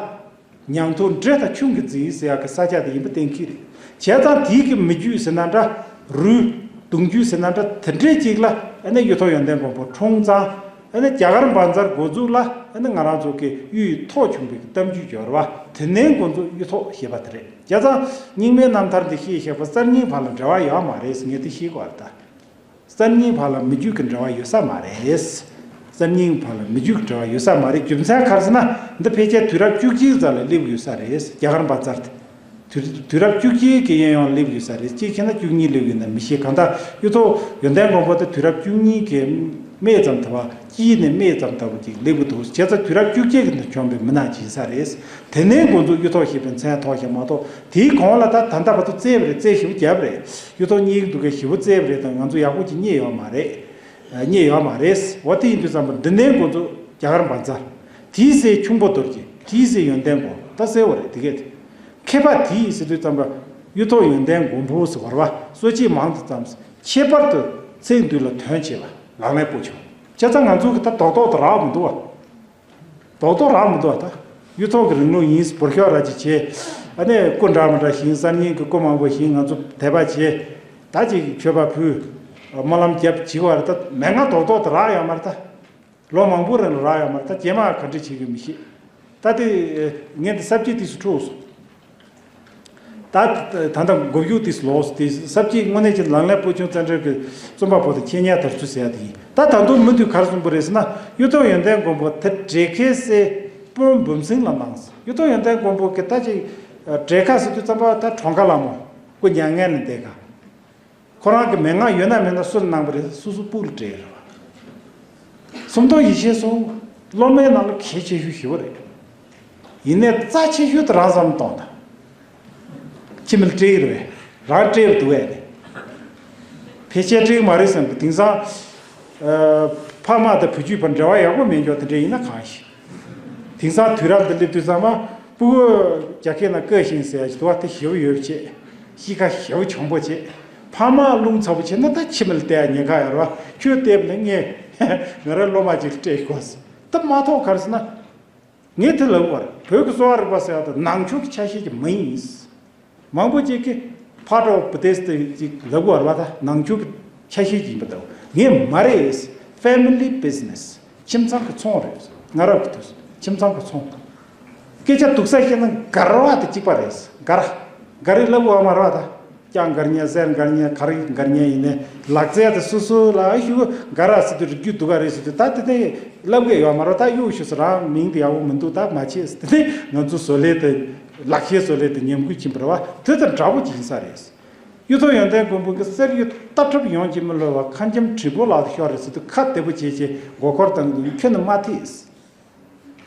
ཉང་ཐུག་འབྲི་དང་ཁྱུང་གི་རྫིང་ཟེར་ཡག་གི་ས་ཆ་དེ་ཡིན་པ་གཏན་འཁེལ་རེད། བྱས་ཙང་དེའི་གི་མི་རྒྱུད་ཟེར་ན་འདྲ། རུས། གདུང་རྒྱུད་ཟེར་ན་འདྲ། དེ་འདྲའི་ཅིག་ལ་ཨ་ནི་གཡུ་ཐོག་ཡོན་ཏན་མགོན་པོ་འཁྲུངས་ཙང་། ཨ་ནི་རྒྱ་གར་བཛIV་འགོ་འཛུགས་ལ་ཨ་ནི་ང་རང་ཚོ་གི་གཡུ་ཡི་ཐོག་བྱུང་བའི་གི་གཏམ་རྒྱུད་ཡོད་རེད་བ། དེ་ནས་འགོ་འཛུགས་གཡུ་ཐོག་ཞེས་པ་དེ་རེད། བྱས་ཙང་རྙིང་མའི་རྣམ་ཐར་འདི་ཤེས་བཞག་པ་གསར་རྙིང་བར་ལ་འབྲེལ་བ་ཡོད་མ་རེད་ཟེར་ངས་དེ་ཤེས་དགོས་རེད་ད། གསར་རྙིང་བར་ལ་མི་རྒྱུད་ཀྱི་འབྲེལ་བ་ཡོད་ས་མ་རེད། གསར་རྙིང་བར་ལ་མི་རྒྱུད་ཀྱི་འབྲེལ་བ་ཡོད་ས་མ་རེད། རྒྱུ་མཚན་ག་རེ་ཟེར་ན། འདི་ཕལ་ཆེར་དུས་རབས་བཅུ་གཅིག་ཙམ་ལ་སླེབས་ཡོད་ས་རེད། རྒྱ་གར་བཛྲ་དེ། དུས་དུས་རབས་བཅུ་གཅིག་གི་གཡས་གཡོན་སླེབས་ཡོད་ས་རེད། གཅིག་བྱས་ན་བཅུ་གཉིས་སླེབས་ཡོད་ན་མི་ཤེས། གང་ལྟར་གཡུ་ཐོག་ཡོན་ཏན་མགོན་པོ་དེ་དུས་རབས་བཅུ་གཉིས་ཀྱི་སྨད་ཙམ་དུ་བ། དཀྱིལ་ནས་སྨད་ཙམ་ལྟ་བུ་ཅིག་སླེབས་ཀྱི་འདུག་བྱས་ཙང་དུས་རབས་བཅུ་གཅིག་གི་ནང་བྱོན་པའི་མི་སྣ་ཅིག་ཡིན་ས་རེད། དེ་ནས་འགོ་འཛུགས་གཡུ་ཐོག་ཞེས་པའི་མཚན་ཐོགས་ཤག་མ་གཏོགས། དེའི་གོང་ལ་ད་ད་ལྟ་བར་དུ་བཙལ་བ་རེད། བཙལ་ཞིབ་བརྒྱབ་པ་རེད། གཡུ་ཐོག་རྙེད་ཀྱི་འདུག་གས། ཞིབ་པོ་བཙལ་བ་རེད་དང་། ང་ཚོ་ཡག་པོ་ཅིག་རྙེད་ཡོད་མ་རེད། ཨ། རྙེད་ཡོད་མ་རེད། འོ་དེ་ཡིན་དུས་ཙམ་པ་འདི་ནས་འགོ་འཛུགས་རྒྱ་གར་བཛྲ། དེའི་སྲས་ཁྱུང་པོ་རྡོ་རྗེ། དེའི་སྲས་ཡོན་ཏན་མགོན་པོ། ད་གསལ་བ་རེད་དེ་གས་དེ། མཁས་པ་དེས་ཟེར་དུས་ཙམ་པ་གཡུ་ཐོག་ཡོན་ཏན་མགོན་པོ་ཟེར་བ་རེད་བ། གསོ་དཔྱད་མང་དུ་བརྩམས། ཁྱད་པར་དུ་ཚེ་འདི་ལ་དོན་བྱེད་པ་ལག་ལེན་པོ་ཆུང་། བྱས་ཙང་ང་ཚོ་གི་ད་རྡོག་རྡོག་ཏུ་རག་མི་འདུག་བ། རྡོག་རྡོག་རག་མི་འདུག་བ། ད་གཡུ་ཐོག་གི་རིང་ལུགས་ཡིན། འབུར་ཤོག་ར་ཅིག་བྱས། ཨ་ནི་སྐུ་འདྲ་མི་འདྲ་བཞེངས། གསར་རྙིང་གི་སྐུ་མང་པོ་བཞེངས། ང་ཚོ་དད་པ་བྱས། ད་ཅིག་མཆོད་པ་ཕུལ། སྨོན་ལམ་བརྒྱབ་བྱེད་པ་རེད། ད་མན་ངག་རྡོག་རྡོག་དེ་རག་ཡོད་མ་རེད་ད། ལོ་མང་པོ་རིང་ལ་རག་ཡོད་མ་རེད། ད་རྗེས་མ་ག་འདྲ་བྱེད་དགོས་མི་ཤེས། ད་དེ་ངས་འདི་ས་བཅད་ཏིས་སུ་འཁྲུགས་སོང་། ད་ད་ལྟ་མགོ་མཇུག་ཏིས་ལོག་སོང་། དེ་ས་བཅད་དངོས་གནས་ཀྱི་ལག་ལེན་པོ་ཆུང་བཙལ་འབྲེལ་གྱི་རྩོམ་པ་པོ་དང་འཆད་ཉན་དར་ཚུལ་ཟེར་ཡ་དེ་ཡིན། ད་ད་དུང་མུ་མཐུད་ག་རེ་གསུངས་པ་རེད་ཟེར་ན། གཡུ་ཐོག་ཡོན་ཏན་མགོན་པོ་དེ་བྲེ་ཁའི་སྲས་དཔོན་འབུམ་སེང་ལ་གནང་ཟེར། གཡུ་ཐོག་ཡོན་ཏན་མགོན་པོ་གི་ད་ཅིག་བྲེ་ཁ་ཟེར་དུས་ཙམ་པ་ད་གྲོངས་ཁ་ལ་མོ་སྐུ་མྱ་ངན་ལས་འདས་ཁ། ཁོ་རང་གི་མན་ངག་ཡོད་ན་མེད་ན་སུ་ལ་གནང་པ་རེད། སོ་སོ་སྤུ་ལ་སྤྲད་རེད་བ། སུམ་མདོ་ཡེ་ཤེས་སོགས་སློབ་མའི་ནང་ལ་གལ་ཆེ་ཤོས་ཞེ་པོ་རེད། ཡིན་ནའི་རྩ་ཆེ་ཤོས་དེ་རང་བསམ་བློ་གཏོང་དང་། ཁྱིམ་ལ་སྤྲད་ཀྱི་རེད་པས། རང་སྤྲད་པ་འདུག་པས་ནི། ཕལ་ཆེར་སྤྲད་ཀྱི་མ་རེད་བསམ་གི། དེང་སང་ཨ་ཕ་མ་དང་བུ་རྒྱུད་བར་འབྲེལ་བ་ཡག་པོ་མེད་འཇོག་དེ་འདྲ་ཡིན་ན་གང་ཤེས། དེང་སང་དུས་རབས་འདི་སླེབས་དུས་ཙམ་པ་སྤུ་གུ་རྒྱ་སྐད་ནང་ཀ་ཞིང་ཟེར་ཡ་ཞིག་འདུག་པ། དེ་ཞེ་པོ་ཡོད་པ་བྱས། གཤིས་ཀ་ཞེ་པོ་གྱོང་པོ་བྱས། ཕ་མ་རླུང་ཚ་པོ་བྱས་ན་ད་ཁྱིམ་ལ་བལྟ་ཡ་ཉེན་ཁ་ཡོད་རེད་བ། ཁྱོད་བལྟས་པ་ལས་ངས་ང་རའི་སློབ་མ་ཅིག་ལ་སྤྲད་དགོས། ད་མ་གཏོགས་ག་རེ་ཟེར་ན། ངས་དེ་ལབ་པ་རེད། བོད་ཀྱི་གསོ་བ་རིག་པ་ཟེར་ཡ་དེ་ནང་ཆོས་ཀྱི་ཆ་ཤས་ཀྱི་མ་ཡིན། མང་པོ་ཅིག་གིས་part of Buddhist ཅིག་ལབ་དགོས་རེད་བ། ད་ནང་ཆོས་ཀྱི་ཆ་ཤས་ཅིག་ཡིན་པ་འདྲ་བོ། ངས་མ་རེད། Family business། ཁྱིམ་ཚང་གི་ཚོང་རེད། སྔ་རབས་ཀྱི་དུས་སུ་ཁྱིམ་ཚང་གི་ཚོང་། སྐད་ཆ་སྡུག་ས་བཤད་ན་མགར་བ་དང་གཅིག་པ་རེད། མགར། མགར་རེད་ལབ་དགོས་མ་རེད་བ། ད་སྐྱ་མགར་ཉལ། གསེར་མགར་ཉལ། ག་རེ་མགར་ཉལ་ཡིན་ནའི་ལག་རྩལ་དེ་སོ་སོ་ལ་ཞུ། མགར་ཟེར་དུས་རིགས་རྒྱུད་སྡུག་ག་རེད་ཟེར་དུས་ད་དེ་དེ་ལབ་གི་ཡོད་མ་རེད། ད་གཡུག་ཞུ་ཟེར་རང་མིང་དེ་ཡག་པོ་མི་འདུག་ད་མ་བྱེད་ཟེར། དེ་ནས་ང་ཚོ་བཟོ་ལས་དེ་ལག་ཤེས་བཟོ་ལས་དེ་ཉམས་རྒུད་ཕྱིན་པ་རེད་བ། དེ་དང་འདྲ་པོ་ཅིག་ཡིན་ས་རེད། གཡུ་ཐོག་ཡོན་ཏན་མགོན་པོ་གི་གསེར་གཡུ་རྟ་ཁྲབ་ཡོངས་ཀྱིས་མི་གློད་པ། ཁ་འཇམ་དྲིལ་བུ་ལག་ཏུ་ཤོར་རེད་ཟེར་དུས་ཁ་བདེ་པོ་བྱས་བྱས་མགོ་འཁོར་བཏང་དུས་ཁྱོན་ནས་མ་ཐེག་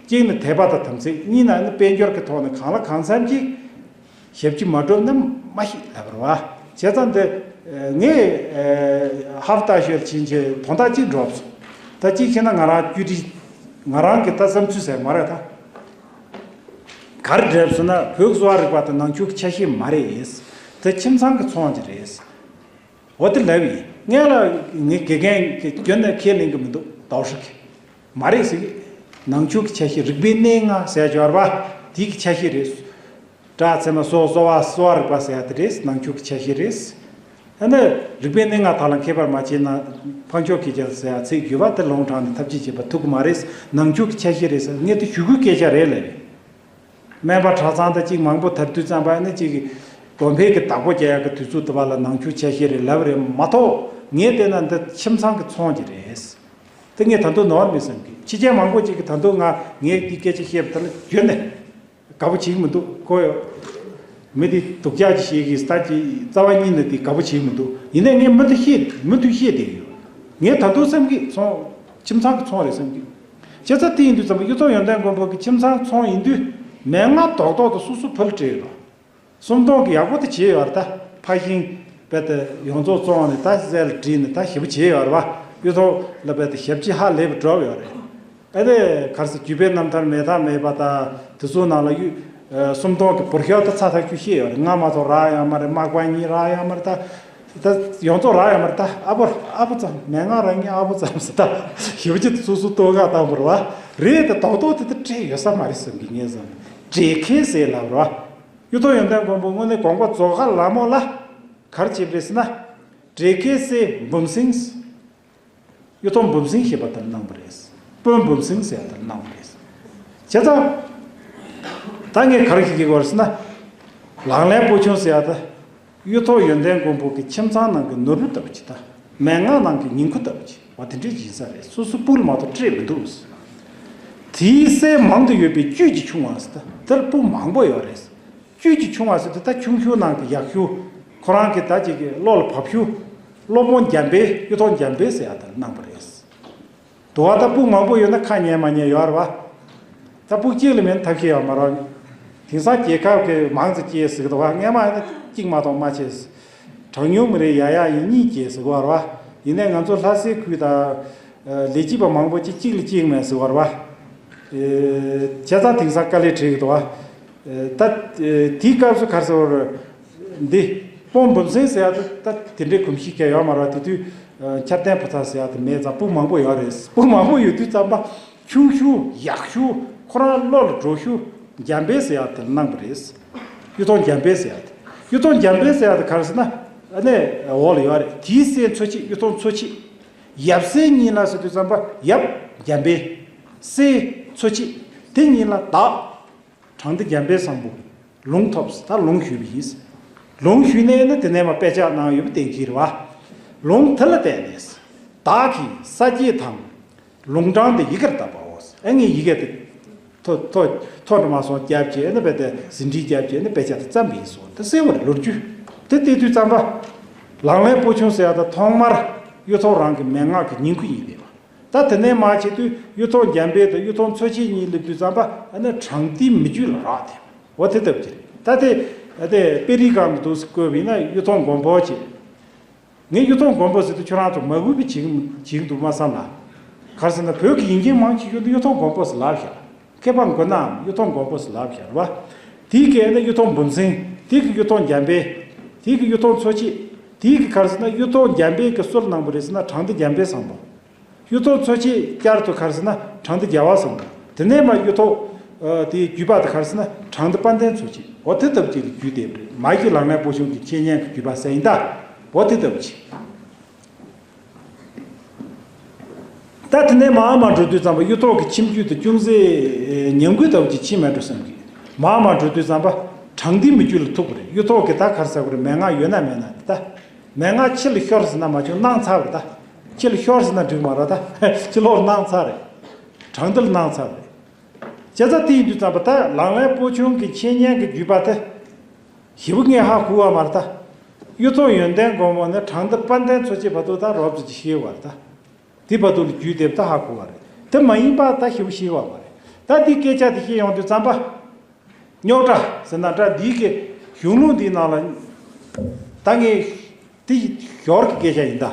གཅིག་ནི་དད་པ་དང་དམ་ཚིག་གཉིས་ནི་དཔལ་འབྱོར་གྱི་ཐོག་ནས་གང་ལ་གང་འཚམ་ཅིག་ཞབས་ཕྱི་མ་སྒྲུབ་ན་མ་ཤེས་ལབ་པ་རེད་བ། བྱས་ཙང་འདི་ ངས་ཧབ་ཏ་ཤོད་ཕྱིན་ཆད་དོན་དག་གཅིག་འགྲོ་སོང་། ད་གཅིག་བྱས་ན་ང་རང་བཅོས་སྒྲིག་ང་རང་གི་ད་བསམ་ཚུལ་ཟེར་མ་རེད་ད། ག་རེ་འགྲེལ་ཟེར་ན་བོད་ཀྱི་གསོ་བ་རིག་པ་དང་ནང་ཆོས་ཀྱི་ཆ་ཤས་མ་རེད། དེ་ཁྱིམ་ཚང་གི་ཚོང་ཅིག་རེད། འོ་དེ་ལབ་ཡིན། ངས་ལ་ངའི་དགེ་རྒན་གྱི་རྒྱུན་ནས་ཁས་ལེན་གྱི་མི་འདུག་ཟླ་བ་ཧྲི་གི་མ་རེད་ཟེར་གི། ནང་ཆོས་ཀྱི་ཆ་ཤས་རིག་པའི་གནས་ལྔ་ཟེར་ཡ་ཅིག་ཡོད་རེད་པ། དེ་གི་ཆ་ཤས་རེད། སྒྲ་ཚད་མ་སོགས་གསོ་བ་གསོ་བ་རིག་པ་ཟེར་ཡ་དེ་རེད། ནང་ཆོས་ཀྱི་ཆ་ཤས་རེད། ཨ་ནི་རིག་པའི་གནས་ལྔ་དག་ལ་མཁས་པར་མ་བྱས་ན། འཕགས་མཆོག་སྐྱེ་འཆར་ཟེར་ཡ་ཚིག་བརྗོད་པ་དེ་ལུང་དྲངས་ནས་ཐབས་ཅི་བྱེད་པ་ཐུབ་ཀྱི་མ་རེད། ནང་ཆོས་ཀྱི་ཆ་ཤས་རེད་ཟེར། ངས་དེ་ཞུ་སྒོའི་སྐད་ཆ་རེད་ལབ་ཡིན། སྨན་པ་གྲྭ་ཚང་དང་གཅིག་མང་པོ་དར་དུས་ཙམ་པ་ནི་གཅིག་གི་དགོན་པའི་གི་བདག་པོ་རྒྱག་ཡག་གི་དུས་ཚོད་དུ་བ་ལ་ནང་ཆོས་ཆ་ཤས་རེད་ལབ་རེད་མ་གཏོགས། ངས་བལྟས་ན་འདི་ཁྱིམ་ཚང་གི་ཚོང་གི་རེད། དེ་ངས་ད་དུང་ནོར་མི་བསམ་གི། ཕྱི་རྒྱལ་མང་པོ་ཅིག་གིས་ད་དུང་ང་ངས་འདི་སྐད་ཆ་བཤད་པ་དེ་ལ་བརྗོད་ནས་དགའ་པོ་བྱེད་ཀྱི་མི་འདུག་ཁོ་མི་དེ་སྡུག་ཅག་ཅིག་ཞིག་གིས་ད་ཅིག་རྩ་བ་ཉིད་ནས་དེ་དགའ་པོ་བྱེད་ཀྱི་མི་འདུག་ཡིན་ནའི་ངས་མུ་མཐུད་བཤད་མུ་མཐུད་བཤད་བསྡད་ཡོད། ངས་ད་དུང་བསམ་གི་ཚོང་ཁྱིམ་ཚང་གི་ཚོང་རེད་བསམ་གི། བྱས་ཙང་དེ་ཡིན་དུས་ཙམ་པ་གཡུ་ཐོག་ཡོན་ཏན་མགོན་པོ་གི་ཁྱིམ་ཚང་ཚོང་ཡིན་དུས་མན་ངག་རྡོག་རྡོག་ཏུ་སོ་སོ་ཕུལ་སྤྲད་ཡོད་རེད། སུམ་སྟོང་གི་ཡག་པོ་དེ་བྱས་ཡོད་རེད་ད། ཕ་ཤིང་རྦད་དེ་ཡོངས་རྫོགས་བཙོངས་ནས་ད་ཟས་ལ་བྲིས་ནས་ད་ཞེ་པོ་བྱས་ཡོད་རེད་བ། གཡུ་ཐོག་ལ་རྦད་དེ་ཞབས་ཕྱི་ཧ་ལས་པ་འགྲོ་ཡོད་རེད། ཨ་དེ་གར་སོ་རྒྱུད་པའི་རྣམ་ཐར་མེད་ཐབས་མེད་པ་ད་དེ་ཚོ་ནང་ལ་གཡུ་སུམ་སྟོང་གི་འབུར་ཤོག་ད་ཚ་ཐག་ཆོད་བཤད་ཡོད་རེད། ང་མ་གཏོགས་རག་ཡོད་མ་རེད། མག་པ་གཉིས་རག་ཡོད་མ་རེད་ད། ད་ཡོངས་རྫོགས་རག་ཡོད་མ་རེད་ད། ཨ་ཕོ་ཨ་ཕོ་ཙམ་མན་ངག་རང་ཉིད་ཨ་ཕོ་ཙམ་ཟེར་ད། ཞེ་པོ་ཅིག་སོ་སོ་ལྟོ་ག་བཏང་བ་རེད་བ། རེད་ད། རྡོག་རྡོག་དེ་ད་སྤྲད་ཡོད་ས་མ་རེད་བསམ་གི་ངས་བསམ། འབྲས་ཁལ་ཟེར་ལབ་རོ། གཡུ་ཐོག་ཡོན་ཏན་མགོན་པོ་དངོས་གནས་དགོངས་པ་རྫོགས་ཁ་ལ་མོ་ལ་ག་རེ་བྱེད་པ་རེད་ཟེར་ན། འབྲས་ཁལ་ཟེར་འབུམ་སྲིང་། གཡུ་ཐོག་འབུམ་སྲིང་ཞེས་པ་དེར་གནང་བ་རེད། དཔོན་འབུམ་སྲིང་ཟེར་ཡ་དེར་གནང་བ་རེད། བྱས་ཙང་། ད་ངས་ག་རེ་ཞིག་བྱེད་དགོས་རེད་ཟེར་ན། ལག་ལེན་སྤོ་ཆུང་ཟེར་ཡ་དེ། གཡུ་ཐོག་ཡོན་ཏན་མགོན་པོ་གི་ཁྱིམ་ཚང་ནང་གི་ནོར་བུ་ལྟ་བུ་ཅིག་ད། མན་ངག་ནང་གི་ཉིང་ཁུ་ལྟ་བུ་ཅིག་བ་དེ་འདྲས་ཡིན་ས་རེད། སོ་སོ་སྤུ་ལ་མ་གཏོགས་སྤྲད་མི་འདུག་དེའི་སྲས་མང་དུ་ཡོད་པའི་བཅུད་ཀྱིས་ཆུང་བ་ཟེར་ད། དེར་སྤུ་མང་པོ་ཡོད་རེད། བཅུད་ཀྱིས་ཆུང་བ་ཟེར་དུས་ད་ཆུང་ཤོས་ནང་གི་ཡག་ཤོས། ཁོ་རང་གི་ད་ཅིག་གི་བློ་ལ་བབས་ཤོས། སློབ་དཔོན་འཇམ་དཔལ་གཡུ་ཐོག་འཇམ་དཔལ་ཟེར་ཡ་དེར་གནང་བ་རེད། དུ་བ་ད་སྤུ་མང་པོ་ཡོད་ན་ཁ་ཉན་མ་ཉན་ཡོད་རེད་བ། ད་སྤུ་གཅིག་ལ་མེད་ན་ཐབས་ཤེས་ཡོད་མ་རེད། དེང་སང་རྒྱལ་ཁབ་ཀྱི་མང་ཙམ་སྐྱེས་ཟེར་གི་འདུག་བ། སྔས་མ་ཡིན་ན་གཅིག་མ་གཏོགས་མ་བྱས། གྲངས་ཉུང་མི་རེད། ཡ་ཡ་ཡིན་གཉིས་སྐྱེས་ཟེར་གི་རེད་བ། ཡིན་ནའི་ང་ཚོ་ལྷ་སའི་ཁུལ་དང་། ལས་བྱེད་པ་མང་པོ་ཅིག་གཅིག་ལ་གཅིག་མེད་ཟེར་གི་རེད་བ། བྱས་ཙང་དེང་སང་དཀའ་ལས་འཕྲད་གི་འདུག་བ། ད་དེའི་སྐབས་སུ་ག་རེ་ཟེར་བ་རེད། འདི་དཔོན་འབུམ་སྲིང་ཟེར་ཡ་དེ་ད་དེ་འདྲའི་གོམས་གཤིས་གང་ཡང་ཡོད་མ་རེད་བ། དེ་དུས་འཆར་ལྡན་ཕོ་ཚ་ཟེར་ཡ་དེ་མེད་ཙང་སྤུ་མང་པོ་ཡོད་རེད། སྤུ་མང་པོ་ཡོད་དུས་ཙམ་པ་ཆུང་ཤོས་ཡག་ཤོས་ཁོ་རང་བློ་ལ་འགྲོ་ཤོས་འཇམ་དཔལ་ཟེར་ཡ་དེ་གནང་བ་རེད། གཡུ་ཐོག་འཇམ་དཔལ་ཟེར་ཡ་དེ། གཡུ་ཐོག་འཇམ་དཔལ་ཟེར་ཡ་དེ་ག་རེ་ཟེར་ན། ཨ་ནི་འོག་ལ་ཡོད་རེད། དེའི་སྲས་མཚོ་སྐྱེས། གཡུ་ཐོག་མཚོ་སྐྱེས། ཡབ་སྲས་གཉིས་ལ་ཟེར་དུས་ཙམ་པ་ཡབ་འཇམ་དཔལ། སྲས་མཚོ་སྐྱེས། དེ་གཉིས་ལ་བདག་དྲང་སྡེ་འཇམ་དཔལ་བཟང་པོ་ལུང་ཐོབ་ཟེར། ད་ལུང་ཞུས་པ་ཡིན། ལུང་ཞུས་ནས་ནི་དེ་ནས་མ་དཔེ་ཆ་གནང་ཡོད་པ་བསྟན་གྱི་རེད་བ། ལུང་དེ་ལ་བརྟེན་ནས་བདག་གིས་ས་སྐྱེས་དང་ལུང་དྲངས་ཏེ་ཡི་གེར་བཏབ་པའོ། ཨ་ངས་ཡི་གེ་དེ་ཐོ་ཐོ་ཐོ་འདྲ་མ་སོང་རྒྱབ་བྱས་ནི་རྦད་དེ་ཟིན་བྲིས་རྒྱབ་བྱས་ནི་དཔེ་ཆ་དེ་བརྩམས་པ་ཡིན་སོང་། དེ་གསལ་བོ་རེད། ལོ་རྒྱུས་དེ་བལྟས་དུས་ཙམ་པ། ལག་ལེན་སྤོ་ཆུང་ཟེར་ཡ་ད་ཐོག་མར་གཡུ་ཐོག་རང་གི་མན་ངག་གི་ཉིང་ཁུ་ཡིན་པས། ད་དེ་ནས་མར་བྱེད་དུས་གཡུ་ཐོག་འཇམ་དཔལ་དང་གཡུ་ཐོག་མཚོ་སྐྱེས་གཉིས་སླེབས་དུས་ཙམ་པ་ཨ་ནི་དྲང་སྡེའི་མི་རྒྱུད་ལ་རག་དེ། འོ་དེ་ལྟ་བུ་ཅིག་རེད། ད་དེ་དེ་དཔེ་རིས་སྒང་དུ་བཀོད་པ་ཡིན་ན་གཡུ་ཐོག་མགོན་པོ་ཅེས། ངས་གཡུ་ཐོག་མགོན་པོ་ཟེར་དུས་ཁྱོད་རང་ཚོ་མ་འགུལ་བའི་བྱེད་ཀྱི་བྱེད་ཀྱི་འདུག་མ་བསམ་ལ། ག་རེ་ཟེར་ན་བོད་ཀྱི་ཡིན་མཁན་མང་ཆེ་ཤོས་འདི་གཡུ་ཐོག་མགོན་པོ་ཟེར་ལབ་བཞག་མཁས་པ་མགོན་ནའང་གཡུ་ཐོག་མགོན་པོ་ཟེར་ལབ་བཞག་རེད་བ། དེའི་སྐད་ནི་གཡུ་ཐོག་འབུམ་སྲིང་། དེའི་གི་གཡུ་ཐོག་འཇམ་དཔལ། དེའི་གི་གཡུ་ཐོག་མཚོ་སྐྱེས། དེའི་གི་ག་རེ་ཟེར་ན་གཡུ་ཐོག་འཇམ་དཔལ་གྱི་སྲོལ་གནང་བ་རེད་ཟེར་ན་དྲང་སྡེ་འཇམ་དཔལ་བཟང་པོ། གཡུ་ཐོག་མཚོ་སྐྱེས་བསྐྱར་དུ་ག་རེ་ཟེར་ན་དྲང་སྡེ་རྒྱལ་བ་བཟང་པོ། དེ་ནས་མར་གཡུ་ཐོག་ཨ་དེའི་བརྒྱུད་པ་དེ་ག་རེ་ཟེར་ན་དྲང་སྡེ་དཔལ་ལྡན་མཚོ་སྐྱེས། འོ་དེ་ལྟ་བུ་ཅིག་ལ་བརྒྱུད་བསྡད་པ་རེད། མ་གཞི་ལག་ལེན་སྤོ་ཆུང་གི་འཆད་ཉན་གྱི་བརྒྱུད་པ་ཟེར་ཡིན་ད། འོ་དེ་ལྟ་བུ་ཅིག་ད་དེ་ནས་མར་མར་འགྲོ་དུས་ཙམ་པ་གཡུ་ཐོག་གི་ཁྱིམ་རྒྱུད་དེ་ཅུང་ཟད་ཉམས་རྒུད་ལྟ་བུ་ཅིག་ཕྱིན་མེད་འགྲོ་བསམ་གི། མར་མར་འགྲོ་དུས་ཙམ་པ་དྲང་སྡེའི་མི་རྒྱུད་ལ་ཐུག་པ་རེད། གཡུ་ཐོག་གི་ད་ག་རེ་ཟེར་དགོས་རེད། མན་ངག་ཡོད་ན་མེད་ན་དེ་ད། མན་ངག་ཕྱི་ལ་ཤོར་ཟེར་ན་མ་བྱུང་གནང་ཚར་བ་རེད་ད། ཕྱི་ལ་ཤོར་ཟེར་ན་འགྲིག་མ་རེད་ད། ཕྱི་ལོགས་ལ་གནང་ཚར་རེད། དྲང་སྡེ་ལ་གནང་ཚར་བ་རེད། བྱས་ཙང་དེ་ཡིན་དུས་ཙམ་པ་ད་ལག་ལེན་སྤོ་ཆུང་གི་འཆད་ཉན་གྱི་བརྒྱུད་པ་དེ། ཞེ་པོ་ངས་ཧ་གོ་བ་མ་རེད་ད། གཡུ་ཐོག་ཡོན་ཏན་མགོན་པོ་ནས་དྲང་སྡེ་དཔལ་ལྡན་མཚོ་སྐྱེས་བར་དུ་ད་རོབ་ཙམ་ཅིག་ཤེས་པ་རེད་ད། དེ་བར་དུ་ལ་རྒྱུད་སྡེབ་ད་ཧ་གོ་བ་རེད། དེ་མ་ཡིན་པ་ད་ཞེ་པོ་ཤེས་པ་མ་རེད། ད་འདི་སྐད་ཆ་དེ་བཤད་ཡོང་དུས་ཙམ་པ། རྙོག་དྲ་ཟེར་ན་འདྲ་འདིའི་གི་གཞུང་ལུགས་འདིའི་ནང་ལ། ད་ངས་ དེ་ཞོར་གྱི་སྐད་ཆ་ཡིན་ད།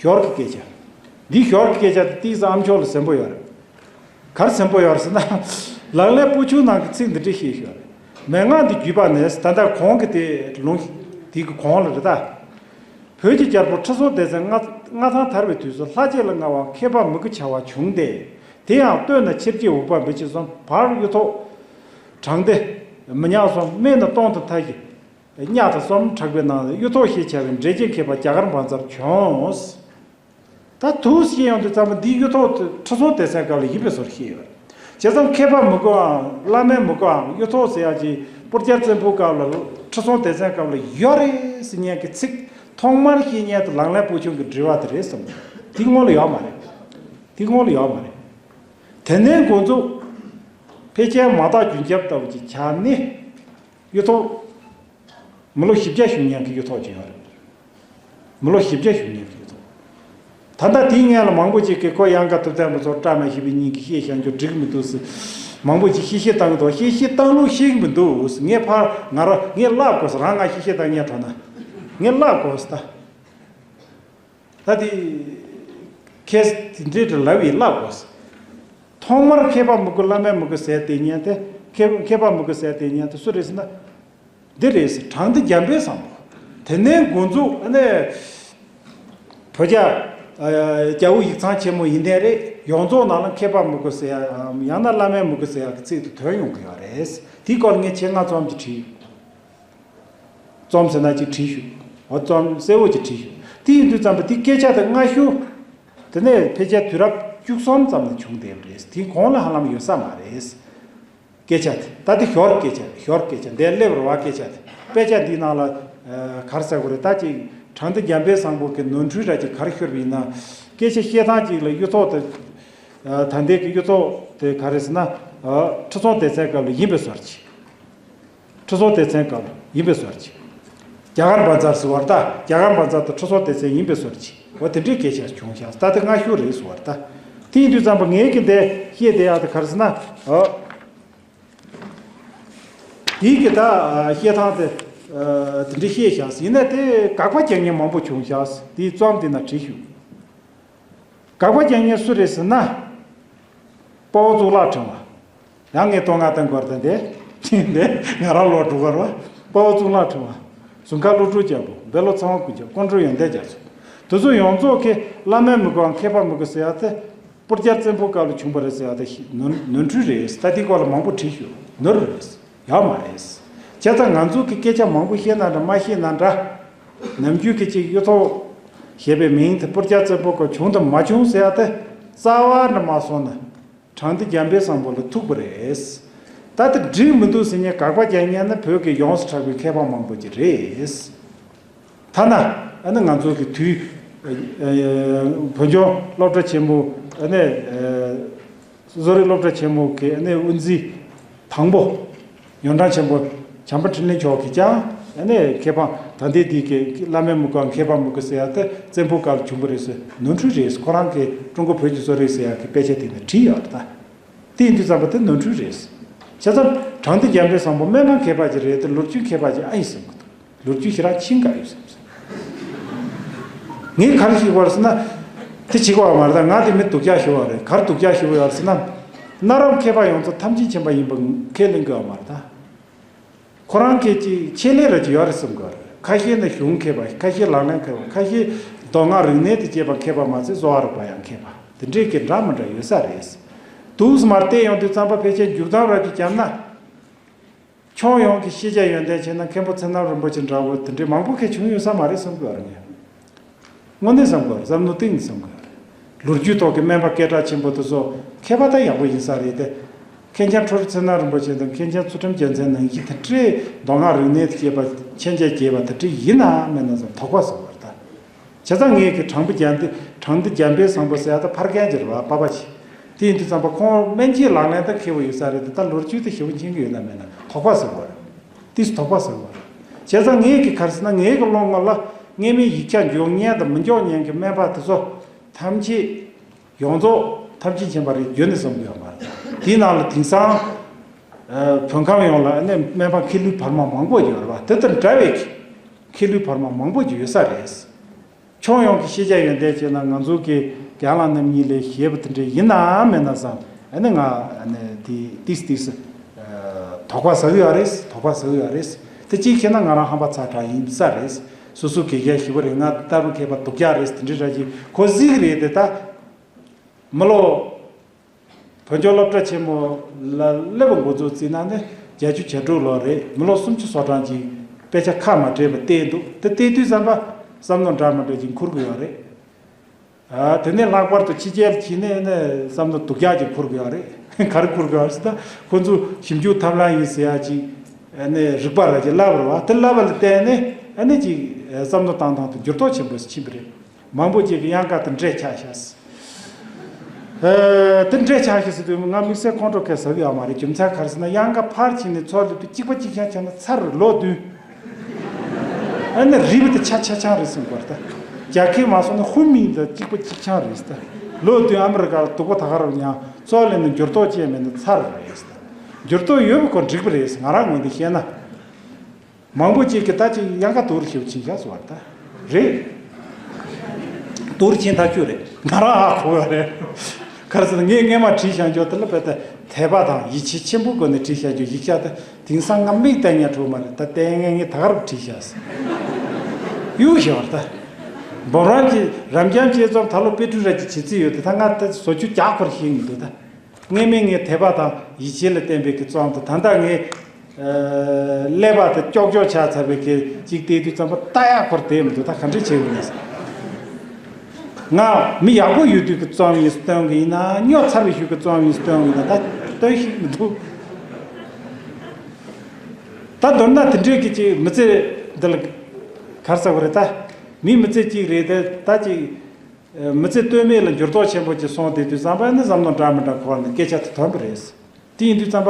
ཞོར་གྱི་སྐད་ཆ། འདི་ཞོར་གྱི་སྐད་ཆ་དེ་ཏིག་ཙམ་ཨ་མཆོག་ལ་ཟིན་པོ་ཡོད་རེད། གར་ཟིན་པོ་ཡོད་རེད་ཟེར་ན། ལག་ལེན་པོ་ཆུང་ནང་གི་ཚིག་འདི་འདྲ་ཤེས་ཤོར་རེད། མན་ངག་འདི་བརྒྱུད་པ་ནས་ད་ལྟ་གོང་གི་དེ་ལུང་དེ་གི་གོང་ལ་རེད་ད། བོད་ཀྱི་རྒྱལ་པོ་ཁྲི་སྲོང་ལྡེ་བཙན་མངའ་མངའ་ཐང་དར་བའི་དུས་སུ་ལྷ་བཅས་ལ་མངའ་བའམ་མཁས་པ་མི་དགུ་བྱ་བ་བྱུང་སྟེ། དེ་ཡང་སྟོད་ན་ཆེ་བརྒྱད་འུག་པ་འབི་ཅི་གསུམ། བར་གཡུ་ཐོག་དྲང་སྡེ་མི་ཉག་གསུམ། སྨད་ན་སྟོང་དང་མཐའ་བཞི། གཉགས་དང་གསུམ། བྲག་པའི་ནང་གཡུ་ཐོག་ཞེས་བྱ་བའི་འགྲེལ་བྱེད་མཁས་པ་རྒྱ་གར་འབངས་ཚར་བྱུང་། ད་དུས་བཤད་ཡོང་དུས་ཙམ་པ་འདི་གཡུ་ཐོག་དེ་ཁྲི་སྲོང་ལྡེ་བཙན་སྐབས་ལ་ཡིན་པའི་བཟོ་འདྲ་ཞིག་ཡོད། བྱས་ཙང་མཁས་པ་མི་དགུའམ་བླ་མའི་མི་དགུའམ་གཡུ་ཐོག་ཟེར་ཡག་ཅིག་སྤུར་རྒྱལ་བཙན་པོའི་སྐབས་ལ་ཁྲི་སྲོང་ལྡེ་བཙན་སྐབས་ལ་ཡོད་རེད་ཟེར་མཁན་གྱི་ཚིག་ཐོག་མར་བཤད་མཁན་དེ་ལག་ལེན་པོ་ཆུང་གི་འགྲེལ་པ་དེ་རེད་བསམ། དེ་སྔོན་ལ་ཡོད་མ་རེད། དེ་སྔོན་ལ་ཡོད་མ་རེད། དེ་ནས་འགོ་འཛུགས་ཕལ་ཆེར་མ་དག་རྒྱུན་ཁྱབ་ལྟ་བུ་ཅིག་ཆགས་ནས། གཡུ་ཐོག་མི་ལོ་བཞི་བརྒྱ་བཞུགས་མཁན་གྱི་གཡུ་ཐོག་ཅིག་ཡོད་རེད། མི་ལོ་བཞི་བརྒྱ་བཞུགས་མཁན་གྱི་གཡུ་ཐོག་ད་ལྟ་དེའི་སྔོན་ལ་མང་པོ་ཅིག་གིས་ཁོ་ཡང་དགའ་ཐུབ་བསྟན་པ་ཚོར་བཀྲ་མ་ཤིས་པའི་སྙིང་གིས་བཤད་བཞག་རྒྱུ་འགྲིག་མི་འདུག་ཟེར། མང་པོ་ཅིག་བཤད་བཤད་བཏང་གི་འདུག་བཤད་བཤད་བཏང་ལུགས་ཤེས་ཀྱི་མི་འདུག་ངས་ཕར་ང་རང་ངས་བརླག་དགོས་ཟེར། རང་ང་བཤད་བཤད་བཏང་ངས་དྲག་ན་ངས་བརླག་དགོས་ཟེར་ད། ད་དེ་ཁས་དེ་འདྲའི་འདྲ་ལབ་ཡིན་བརླག་དགོས་ཟེར། ཐོག་མར་མཁས་པ་མི་དགུ་བླ་མའི་མི་དགུ་ཟེར་དེ་ཉན་ཏེ། མཁས་མཁས་པ་མི་དགུ་ཟེར་དེ་ཉན་ཏེ་སུ་རེད་ཟེར་ན། འདི་རེད་ཟེར། དྲང་སྡེ་འཇམ་དཔལ་བཟང་པོ། དེ་ནས་འགོ་འཛུགས་ཨ་ནི་བོད་རྒྱ་རྒྱལ་པོ་ཡིག་ཚང་ཆེན་མོ་ཡིན་ནའི་རེད། ཡོངས་རྫོགས་ནང་ལ་མཁས་པ་མི་དགུ་ཟེར་ཡ་ཡང་ན་བླ་མའི་མི་དགུ་ཟེར་ཡ་གི་ཚིག་དེ་ཐོན་ཡོང་གི་ཡོད་རེད། དེའི་སྐོར་ངས་ཆེད་མངགས་རྩོམ་ཅིག་བྲིས་ཡོད། རྩོམ་ཟེར་ན་ཅིག་བྲིས་ཞུ། འོ་རྩོམ་གསལ་བོ་ཅིག་བྲིས་ཞུ། དེ་ཡིན་དུས་ཙམ་པ་དེ་སྐད་ཆ་དེ་སྔ་ཤོས། དེ་ནས་ཕལ་ཆེར་དུས་རབས་བཅུ་གསུམ་ཙམ་ལ་བྱུང་བསྡད་པ་རེད། དེའི་གོང་ལ་ཧ་ལམ་ཡོད་ས་མ་རེད། སྐད་ཆ་དེ་ད་དེ་ཞོར་སྐད་ཆ་རེད། ཞོར་སྐད་ཆ་འདིར་སླེབས་རེད་བ། སྐད་ཆ་དེ་དཔེ་ཆ་འདིའི་ནང་ལ་ག་རེ་ཟེར་དགོས་རེད། ད་ཅིག་དྲང་སྡེ་འཇམ་དཔལ་བཟང་པོ་གི་ནོར་འཁྲུལ་ར་ཅིག་ག་རེ་ཤོར་བ་ཡིན་ན། སྐད་ཆ་བཤད་སྟངས་ཅིག་ལ་གཡུ་ཐོག་དེ། ད་ལྟའི་གི་གཡུ་ཐོག་དེ་ག་རེ་ཟེར་ན། ཁྲི་སྲོང་ལྡེ་བཙན་སྐབས་ལ་ཡིན་པའི་བཟོ་འདྲ་ཅིག་ཁྲི་སྲོང་ལྡེ་བཙན་སྐབས་ལ་ཡིན་པའི་བཟོ་འདྲ་ཅིག་རྒྱ་གར་བཛྲ་ཟེར་བ་རེད་ད། རྒྱ་གར་བཛྲ་དང་ཁྲི་སྲོང་ལྡེ་བཙན་ཡིན་པའི་བཟོ་འདྲ་ཅིག་འོ་དེ་འདྲའི་སྐད་ཆ་བྱུང་ཤག་ད་དེ་སྔ་ཤོས་རེད་ཟེར་བ་རེད་ད། དེ་ཡིན་དུས་ཙམ་པ་ངས་གི་འདི་བཤད་བསྡད་ཡག་དེ་ག་རེ་ཟེར་ན། འོ། དེའི་གི་ད་བཤད་སྟངས་དེ་དེ་འདྲའི་བཤད་ཤག་ཡིན་ན་དེ་དགག་པ་རྒྱག་མཁན་མང་པོ་བྱུང་ཤག་དེའི་རྩོམ་དེ་ན་བྲིས་ཞུ། དགག་པ་རྒྱག་མཁན་སུ་རེད་ཟེར་ན། དཔའ་བོ་གཙུག་ལག་ཕྲེང་བ། ཡང་ངས་བསྟོད་བསྔགས་བཏང་དགོས་རེད་ད་དེ། ཅི་འདི་ང་རང་ལོག་འགྲོ་གི་རེད་བ། དཔའ་བོ་གཙུག་ལག་ཕྲེང་བ། ཟུར་མཁར་ཀླུ་སྒྲུབ་རྒྱལ་པོ། བཻ་ལོ་ཚེ་དབང་དཀོན་མཆོག་ཀོང་སྤྲུལ་ཡོན་ཏན་རྒྱ་མཚོ། དེ་ཚོ་ཡོངས་རྫོགས་ཀྱིས་བླ་མའི་མི་དགུའམ་མཁས་པ་མི་དགུ་ཟེར་ཡག་དེ། སྤུར་རྒྱལ་བཙན་པོའི་སྐབས་ལ་བྱུང་བ་རེད་ཟེར་ཡག་དེ་ནོར་ནོར་འཁྲུལ་རེད། ད་དེའི་སྐོར་ལ་མང་པོ་བྲིས་ཞུ། ནོར་རེད། ཡོད་མ་རེད། བྱས་ཙང་ང་ཚོ་གི་སྐད་ཆ་མང་པོ་བཤད་ན་འདྲ་མ་བཤད་ན་འདྲ། ནམ་རྒྱུན་གྱི་ཅིག་གཡུ་ཐོག་ཞེས་པའི་མིང་དེ་སྤུར་རྒྱལ་བཙན་པོའི་སྐབས་བྱུང་དང་མ་བྱུང་ཟེར་ཡག་དེ་རྩ་བ་ནས་མ་སོང་ན། དྲང་སྡེ་འཇམ་དཔལ་བཟང་པོ་ལ་ཐུག་པ་རེད། ད་ལྟ་འགྲིག་མི་འདུག་ཟེར་མཁན་དགག་པ་རྒྱག་མཁན་ནི་བོད་ཀྱི་ཡོངས་སུ་གྲགས་པའི་མཁས་པ་མང་པོ་ཅིག་རེད། ཐ་ན་ཨ་ནི་ང་ཚོ་གི་དུས་བོད་ལྗོངས་སློབ་གྲྭ་ཆེན་མོ་ཨ་ནི་བཟོ་རིག་སློབ་གྲྭ་ཆེན་མོ་གི་ཨ་ནི་དབུ་འཛིན་དང་པོ། ཡོན་ཀྲང་ཆེན་པོ་བྱམས་པ་འཕྲིན་ལས་མཆོག་གིས་ཀྱང་ཨ་ནི་མཁས་པ་ད་ལྟའི་དུས་ཀྱི་བླ་མའི་མི་དགུའམ་མཁས་པ་མི་དགུ་ཟེར་ཡག་དེ་བཙན་པོའི་སྐབས་ལ་བྱུང་བ་རེད་ཟེར། ནོར་འཁྲུལ་རེད། ཁོ་རང་གིས་ཀྲུང་གོ་བོད་ཀྱི་བཟོ་རིག་ཟེར་ཡག་གི་དཔེ་ཆ་དེ་ནས་བྲིས་ཡོད་རེད་ད། དེ་ཡིན་དུས་ཙམ་པ་དེ་ནོར་འཁྲུལ་རེད། བྱས་ཙང་དྲང་སྡེ་འཇམ་དཔལ་བཟང་པོ་སྨན་པ་མཁས་པ་ཅིག་རེད་དེ། ལོ་རྒྱུས་མཁས་པ་ཅིག་ཨ་ཡིན་བསམ་གི་འདུག་ལོ་རྒྱུས་ཞེ་དྲག་ཕྱིན་ག་ཡོད་བསམ་སོང་། ངས་ག་རེ་ཞིག་བར་ཟེར་ན། དེ་བྱེད་དགོས་པ་མ་རེད་ད། ང་དེ་མི་སྡུག་ཅག་ཞུ་བ་རེད། ག་རེ་སྡུག་ཅག་ཞུ་བ་ཡོད་ཟེར་ན། གནའ་རབས་མཁས་པ་ཡོངས་རྫོགས་ཐམས་ཅད་མཁྱེན་པ་ཡིན་པ་ཁས་ལེན་དགོས་པ་མ་རེད་ད། ཁོ་རང་གིས་ཅིག་ཆེད་ལས་ར་ཅིག་ཡོད་རེད་བསམ་གི་རེད། ཁ་ཤས་ནི་གཞུང་མཁས་པ། ཁ་ཤས་ལག་ལེན་མཁས་པ། ཁ་ཤས་མདོ་སྔགས་རིག་གནས་དང་བཅས་པ་མཁས་པ་མ་ཟད་བཟོ་བ་རིག་པ་ཡང་མཁས་པ། དེ་འདྲས་ཀྱི་འདྲ་མི་འདྲ་ཡོད་ས་རེད། དུས་མར་བལྟས་ཡོང་དུས་ཙམ་པ་ཕལ་ཆེར་འཇུག་སྟངས་ར་ཅིག་བརྒྱབ་ན། ཁྱོན་ཡོངས་ཀྱི་ཤེས་བྱ་ཡོན་ཏན་ཆེ་ན་མཁན་པོ་ཚེ་རྣམ་རིན་པོ་ཆེ་འདྲ་བོ་དེ་འདྲས་མང་པོ་གས་བྱུང་ཡོད་ས་མ་རེད་བསམ་གི་རེད་ངས། དངོས་གནས་བསམ་གི་རེད། བསམ་བློ་གཏིང་ནས་བསམ་གི་རེད། ལོ་རྒྱུས་ཐོག་གི་སྨན་པ་སྐད་གྲགས་ཆེན་པོ་དེ་ཚོ་མཁས་པ་ད་ཡག་པོ་ཡིན་ས་རེད་དེ། མཁན་ཆེན་ཁྲོ་རུ་ཚེ་རྣམ་རིན་པོ་ཆེ་དང་མཁན་ཆེན་ཚུལ་ཁྲིམས་རྒྱལ་མཚན་ནང་བཞིན་དེ་འདྲས་མདོ་སྔགས་རིག་གནས་དང་བཅས་པ་མཁྱེན་རྒྱ་རྒྱས་པ་དེ་འདྲས་ཡིན་ན་མེད་ན་བསམ། དོགས་པ་ཟེར་བ་རེད་ད། བྱས་ཙང་ངས་ཀྱི་དྲང་པོ་རྒྱ་འདི་དྲང་འདི་འཇམ་དཔལ་བཟང་པོ་ཟེར་ཡ་ད་ཕར་རྒན་གྱི་རེད་བ། པ་པ་ཆེ། དེ་ཡིན་དུས་ཙམ་པ་ཁོང་སྨན་གྱི་ལག་ལེན་ད་མཁས་པོ་ཡོད་ས་རེད་དེ། ད་ལོ་རྒྱུས་དེ་ཞེ་པོ་མཁྱེན་གྱི་ཡོད་ན་མེད་ན་དོགས་པ་ཟེར་བ་རེད། དེས་དོགས་པ་ཟེར་བ་རེད། བྱས་ཙང་ངས་ཀྱི་ག་རེ་ཟེར་ན། ངའི་གི་བློ་ངོ་ལ་སྔས་མའི་ཡིག་ཆ་འཇོག་མཁན་དང་མི་འཇོག་མཁན་གྱི་སྨན་པ་དེ་ཚོ་ཐམས་ཅད་ཡོངས་རྫོགས་ཐམས་ཅད་མཁྱེན་པ་རེད། རྒྱུན་ནས་བསམ་གྱི་ཡོད་མ་རེད། དེའི་ནང་ལ་དེང་སང་བོད་ཁམས་ཡོངས་ལ་ནི་སྨན་པ་མཁས་ལུས་བར་མ་མང་པོ་ཡོད་རེད་བ། དེ་དང་འདྲ་བའི་གི་མཁས་བླུན་བར་མ་མང་པོ་ཅིག་ཡོད་ས་རེད། ཁྱོན་ཡོངས་ཀྱི་ཤེས་བྱ་ཡོན་ཏན་བྱས་ན་ང་ཚོ་གི་རྒན་ལགས་རྣམ་གཉིས་ལས་ཞེ་པོ་དེ་འདྲ་ཡིན་ནམ་མེད་ན་བསམ། ཨ་ནི་ང་ཨ་ནི་དེ་ཏིས་ཏིས་དོགས་པ་ཟ་གི་ཡོད་རེད། དོགས་པ་ཟ་གི་ཡོད་རེད། དེ་གཅིག་བྱས་ན་ང་རང་ཧམ་པ་ཚ་དྲགས་ཡིན་ས་རེད། སོ་སོ་དགེ་རྒན་ཞེ་པོ་རེད། ང་ལྟ་བུ་མཁས་པ་སྡུག་ཅག་རེད། དེ་འདྲ་ར་ཅིག་གོ་གཟིགས་རེད་དེ་ད། མི་ལོ། བོད་ལྗོངས་སློབ་གྲྭ་ཆེན་མོ་ལ་སླེབས་པ་འགོ་འཛུགས་བརྩིས་ན་ནི་བརྒྱད་ཅུ་གྱ་དྲུག་ལོ་རེད། མི་ལོ་སུམ་ཅུ་སོ་གྲངས་ཀྱི་དཔེ་ཆ་ཁ་མ་བྲལ་བ་བལྟས་འདུག་དེ་བལྟས་དུས་ཙམ་པ་བསམ་བློ་འདྲ་མི་འདྲ་ཅིག་འཁོར་གི་ཡོད་རེད། ཨ། དེ་ནས་ལྷག་པར་དུ་ཕྱི་རྒྱལ་ཕྱིན་ནས་ནི་བསམ་བློ་སྡུག་ཅག་ཅིག་འཁོར་གི་ཡོད་རེད། ག་རེ་འཁོར་གི་ཡོད་རེད་ཟེར་ན། ཁོ་ཚོ་ཞིབ་འཇུག་ཐབས་ལམ་ཡིན་ཟེར་ཡ་ཅིག་ཨ་ནི་རིག་པ་ར་ཅིག་བསླབ་རེད་བ། དེ་བསླབ་པ་ལ་བརྟེན་ནས་ཨ་ནི་ཅིག་བསམ་བློ་བཏང་སྟངས་དེ་འགྱུར་ལྡོག་ཆེན་པོ་ཕྱིན་པ་རེད། མང་པོ་ཅིག་གིས་གཡང་དཀར་དེ་འདྲས་ཆགས་ཤག་ཨེ། དེ་འདྲས་ཆགས་ཤག་ཟེར་དུས་ང་དམིགས་བསལ་ཁོང་ཁྲོ་སྐད་ཟ་གི་ཡོད་མ་རེད། རྒྱུ་མཚན་ག་རེ་ཟེར་ན། གཡང་དཀར་ཕར་ཕྱིན་ནས་མཚོ་སླེབས་དུས་གཅིག་པ་གཅིག་རྐྱང་བྱས་ན་ཚར་ལོ་བདུན། ཨ་ནི་རིལ་བུ་དེ་ཆ་ཆ་ཆང་རེད་གསུངས་པ་རེད་ད། རྒྱ་སྐད་མ་སོང་ན་ཧུ་མིང་དང་གཅིག་པ་གཅིག་རྐྱང་རེད་ད། ལོ་བདུན་ཨ་མི་རི་ཀར་སྡུག་པོ་ད་ག་རང་མྱངས། མཚོ་སླེབས་ནས་འགྱུར་ལྡོག་ཅིག་མེད་ན་ཚར་རེད་ད། འགྱུར་ལྡོག་ཡོད་པ་ཁོ་འགྲིག་པ་རེད། ང་རང་ངོས་ནས་བཤད་ན། མང་པོ་ཅིག་གིས་ད་ཅིག་གཡང་དཀར་སྡུག་རུ་ཞེ་པོ་ཕྱིན་ཤག་ཟེར་བ་རེད་ད། རེད། སྡུག་རུ་ཕྱིན་ཐག་ཆོད་རེད། ང་རང་ཧ་གོ་ཡོད་རེད། ག་རེ་ཟེར་ན་ངས་སྔས་མ་བྲིས་བཞག་རྒྱུ་དེ་ལ་དཔེ་ད་དད་པ་དང་ཡིད་ཆེས་ཆེན་པོའི་སྒོ་ནས་བྲིས་བཞག་རྒྱུ་ཡིག་ཆ་དེ་དེང་སང་ང་མིག་བལྟས་ཉན་བྲོ་མ་རེད། ད་ལྟའི་ངས་ངས་ད་ག་རུ་བྲིས་བཞག་ཡུག་བཞག་པ་རེད་ད། འབུམ་རམས་ཀྱི་རབ་འབྱམས་དཔྱད་རྩོམ་ད་ལོ་དཔེ་སྐྲུན་ར་ཅིག་བྱེད་རྩིས་ཡོད་དེ། ད་ང་ད་བཟོ་བཅོས་རྒྱག་དགོས་རེད་ཤེས་ཀྱི་མི་འདུག་ད། སྔས་མའི་ངའི་དད་པ་དང་ཡིད་ཆེས་ལ་བརྟེན་པའི་གི་རྩོམ་དང་། ད་ལྟ་ངའི་ཀླད་པ་དེ་ཀྱོག་ཀྱོག་ཆགས་ཚར་བའི་གི་ཅིག་བལྟས་དུས་ཙམ་པ་ལྟ་ཡག་ཁོར་བསྡད་མི་འདུག་ད་ག་འདྲ་བྱེད་དགོས་ན། ང་མི་ཡག་པོ་ཡོད་དུས་ཀྱི་རྩོམ་ཡིན་སྟོན་གི་ཡིན་ན། སྨྱོ་ཚར་བའི་གཞུག་གི་རྩོམ་ཡིན་སྟོན་གི་ཡིན་ན། ད་སྟོན་ཤེས་མི་འདུག་ད་མདོར་ན་དེ་འདྲའི་གི་ཅིག་མི་ཚེ་འདི་ལ་ག་རེ་ཟེར་དགོས་རེད་ད། མི་མི་ཚེ་གཅིག་རེད་དེ། ད་ཅིག་མི་ཚེ་ལྟོས་མེད་ལ་འགྱུར་ལྡོག་ཆེན་པོ་ཅིག་སོང་བསྡད་དུས་ཙམ་པ་ནི་བསམ་བློ་འདྲ་མི་འདྲ་འཁོར་ནས་སྐད་ཆ་དེ་ཐོན་པ་རེད། དེ་ཡིན་དུས་ཙམ་པ་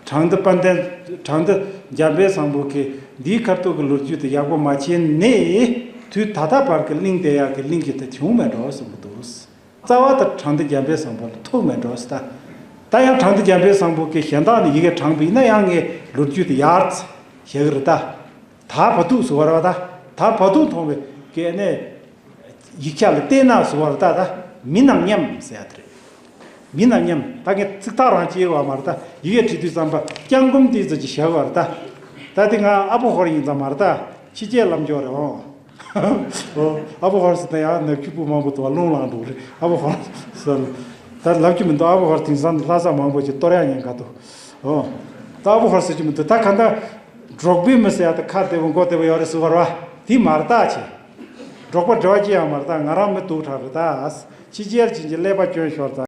དྲང་བདེན་དཔལ་ལྡན། དྲང་བདེན་འཇམ་དཔལ་བཟང་པོ་གིས་འདིའི་ཁ་ཐུག་གི་ལོ་རྒྱུས་དེ་ཡག་པོ་མ་བྱས་ནས་དུས་ད་ལྟ་བར་གྱི་གླེང་བསྡད་ཡག་གི་གླེང་གཞི་དེ་བྱུང་མེད་འགྲོ་གསུང་གི་འདུག་རྩ་བ་དེ་དྲང་བདེན་འཇམ་དཔལ་བཟང་པོ་ལ་ཐུག་མེད་འགྲོ་ཟེར་ད། ད་ཡང་དྲང་བདེན་འཇམ་དཔལ་བཟང་པོ་གིས་གཞན་དག་ནས་ཡི་གེ་དྲངས་པ་ཡིན་ན་ཡང་ངས་ལོ་རྒྱུས་དེ་ཡར་བྱེད་གི་རེད་ད། ད་བར་དུ་ཟེར་བ་རེད་བ་ད། ད་བར་དུ་མཐོང་བའི་གི་ནས་ཡིག་ཆ་ལ་བལྟས་ན་ཟེར་བ་རེད་ད། ད་མིན་ནམ་སྙམ་ཟེར་ཡ་དེ་རེད། མིན་ནམ་སྙམ། ད་ངས་ཚིག་ཐག་རང་བཅད་ཡོད་བ་མ་རེད་ད། ཡི་གེ་བྲིས་དུས་ཙམ་པ་སྐྱབས་མགོན་ཏི་ཙི་ཅིག་བཞག་པ་རེད་ད། ད་དེ་ང་ཨ་ཕོ་ཧོར་ཡིན་ཙང་མ་རེད་ད། ཕྱི་རྒྱལ་ལབ་འཇོག་རེད་འོང་། ཨོ། ཨ་ཕོ་ཧོར་ཟེར་ན་ཡང་ནག་ཆུ་སྤུ་མང་པོ་འདུག་བ། རླུང་ལངས་འགྲོ་རེད་ཨ་ཕོ་ཧོར་ཟེར། ད་ལབ་རྒྱུ་མི་འདུག་ཨ་ཕོ་ཧོར་དེང་སང་ལྷ་ས་མང་པོ་ཅིག་གཏོར་ཡག་ཉེན་ཁ་འདུག་ཨོ། ད་ཨ་ཕོ་ཧོར་ཟེར་རྒྱུ་མི་འདུག་ད་ག་འདྲ་འབྲོག་པའི་མི་ཟེར་ཡ་ད་ཁ་བདེ་བོ་མགོ་བདེ་བོ་ཡོད་རེད་ཟེར་བ་རེད་བ། དེ་མ་རེད་ད་ཆེ། འབྲོག་པ་འབྲེལ་བ་ཅི་ཡང་མ་རེད་ད། ང་རང་མི་སྡུག་དྲགས་རེད་ད། ཕྱི་རྒྱལ་ཕྱིན་གྱི་ཀླད་པ་སྐྱོན་ཤོར་ད།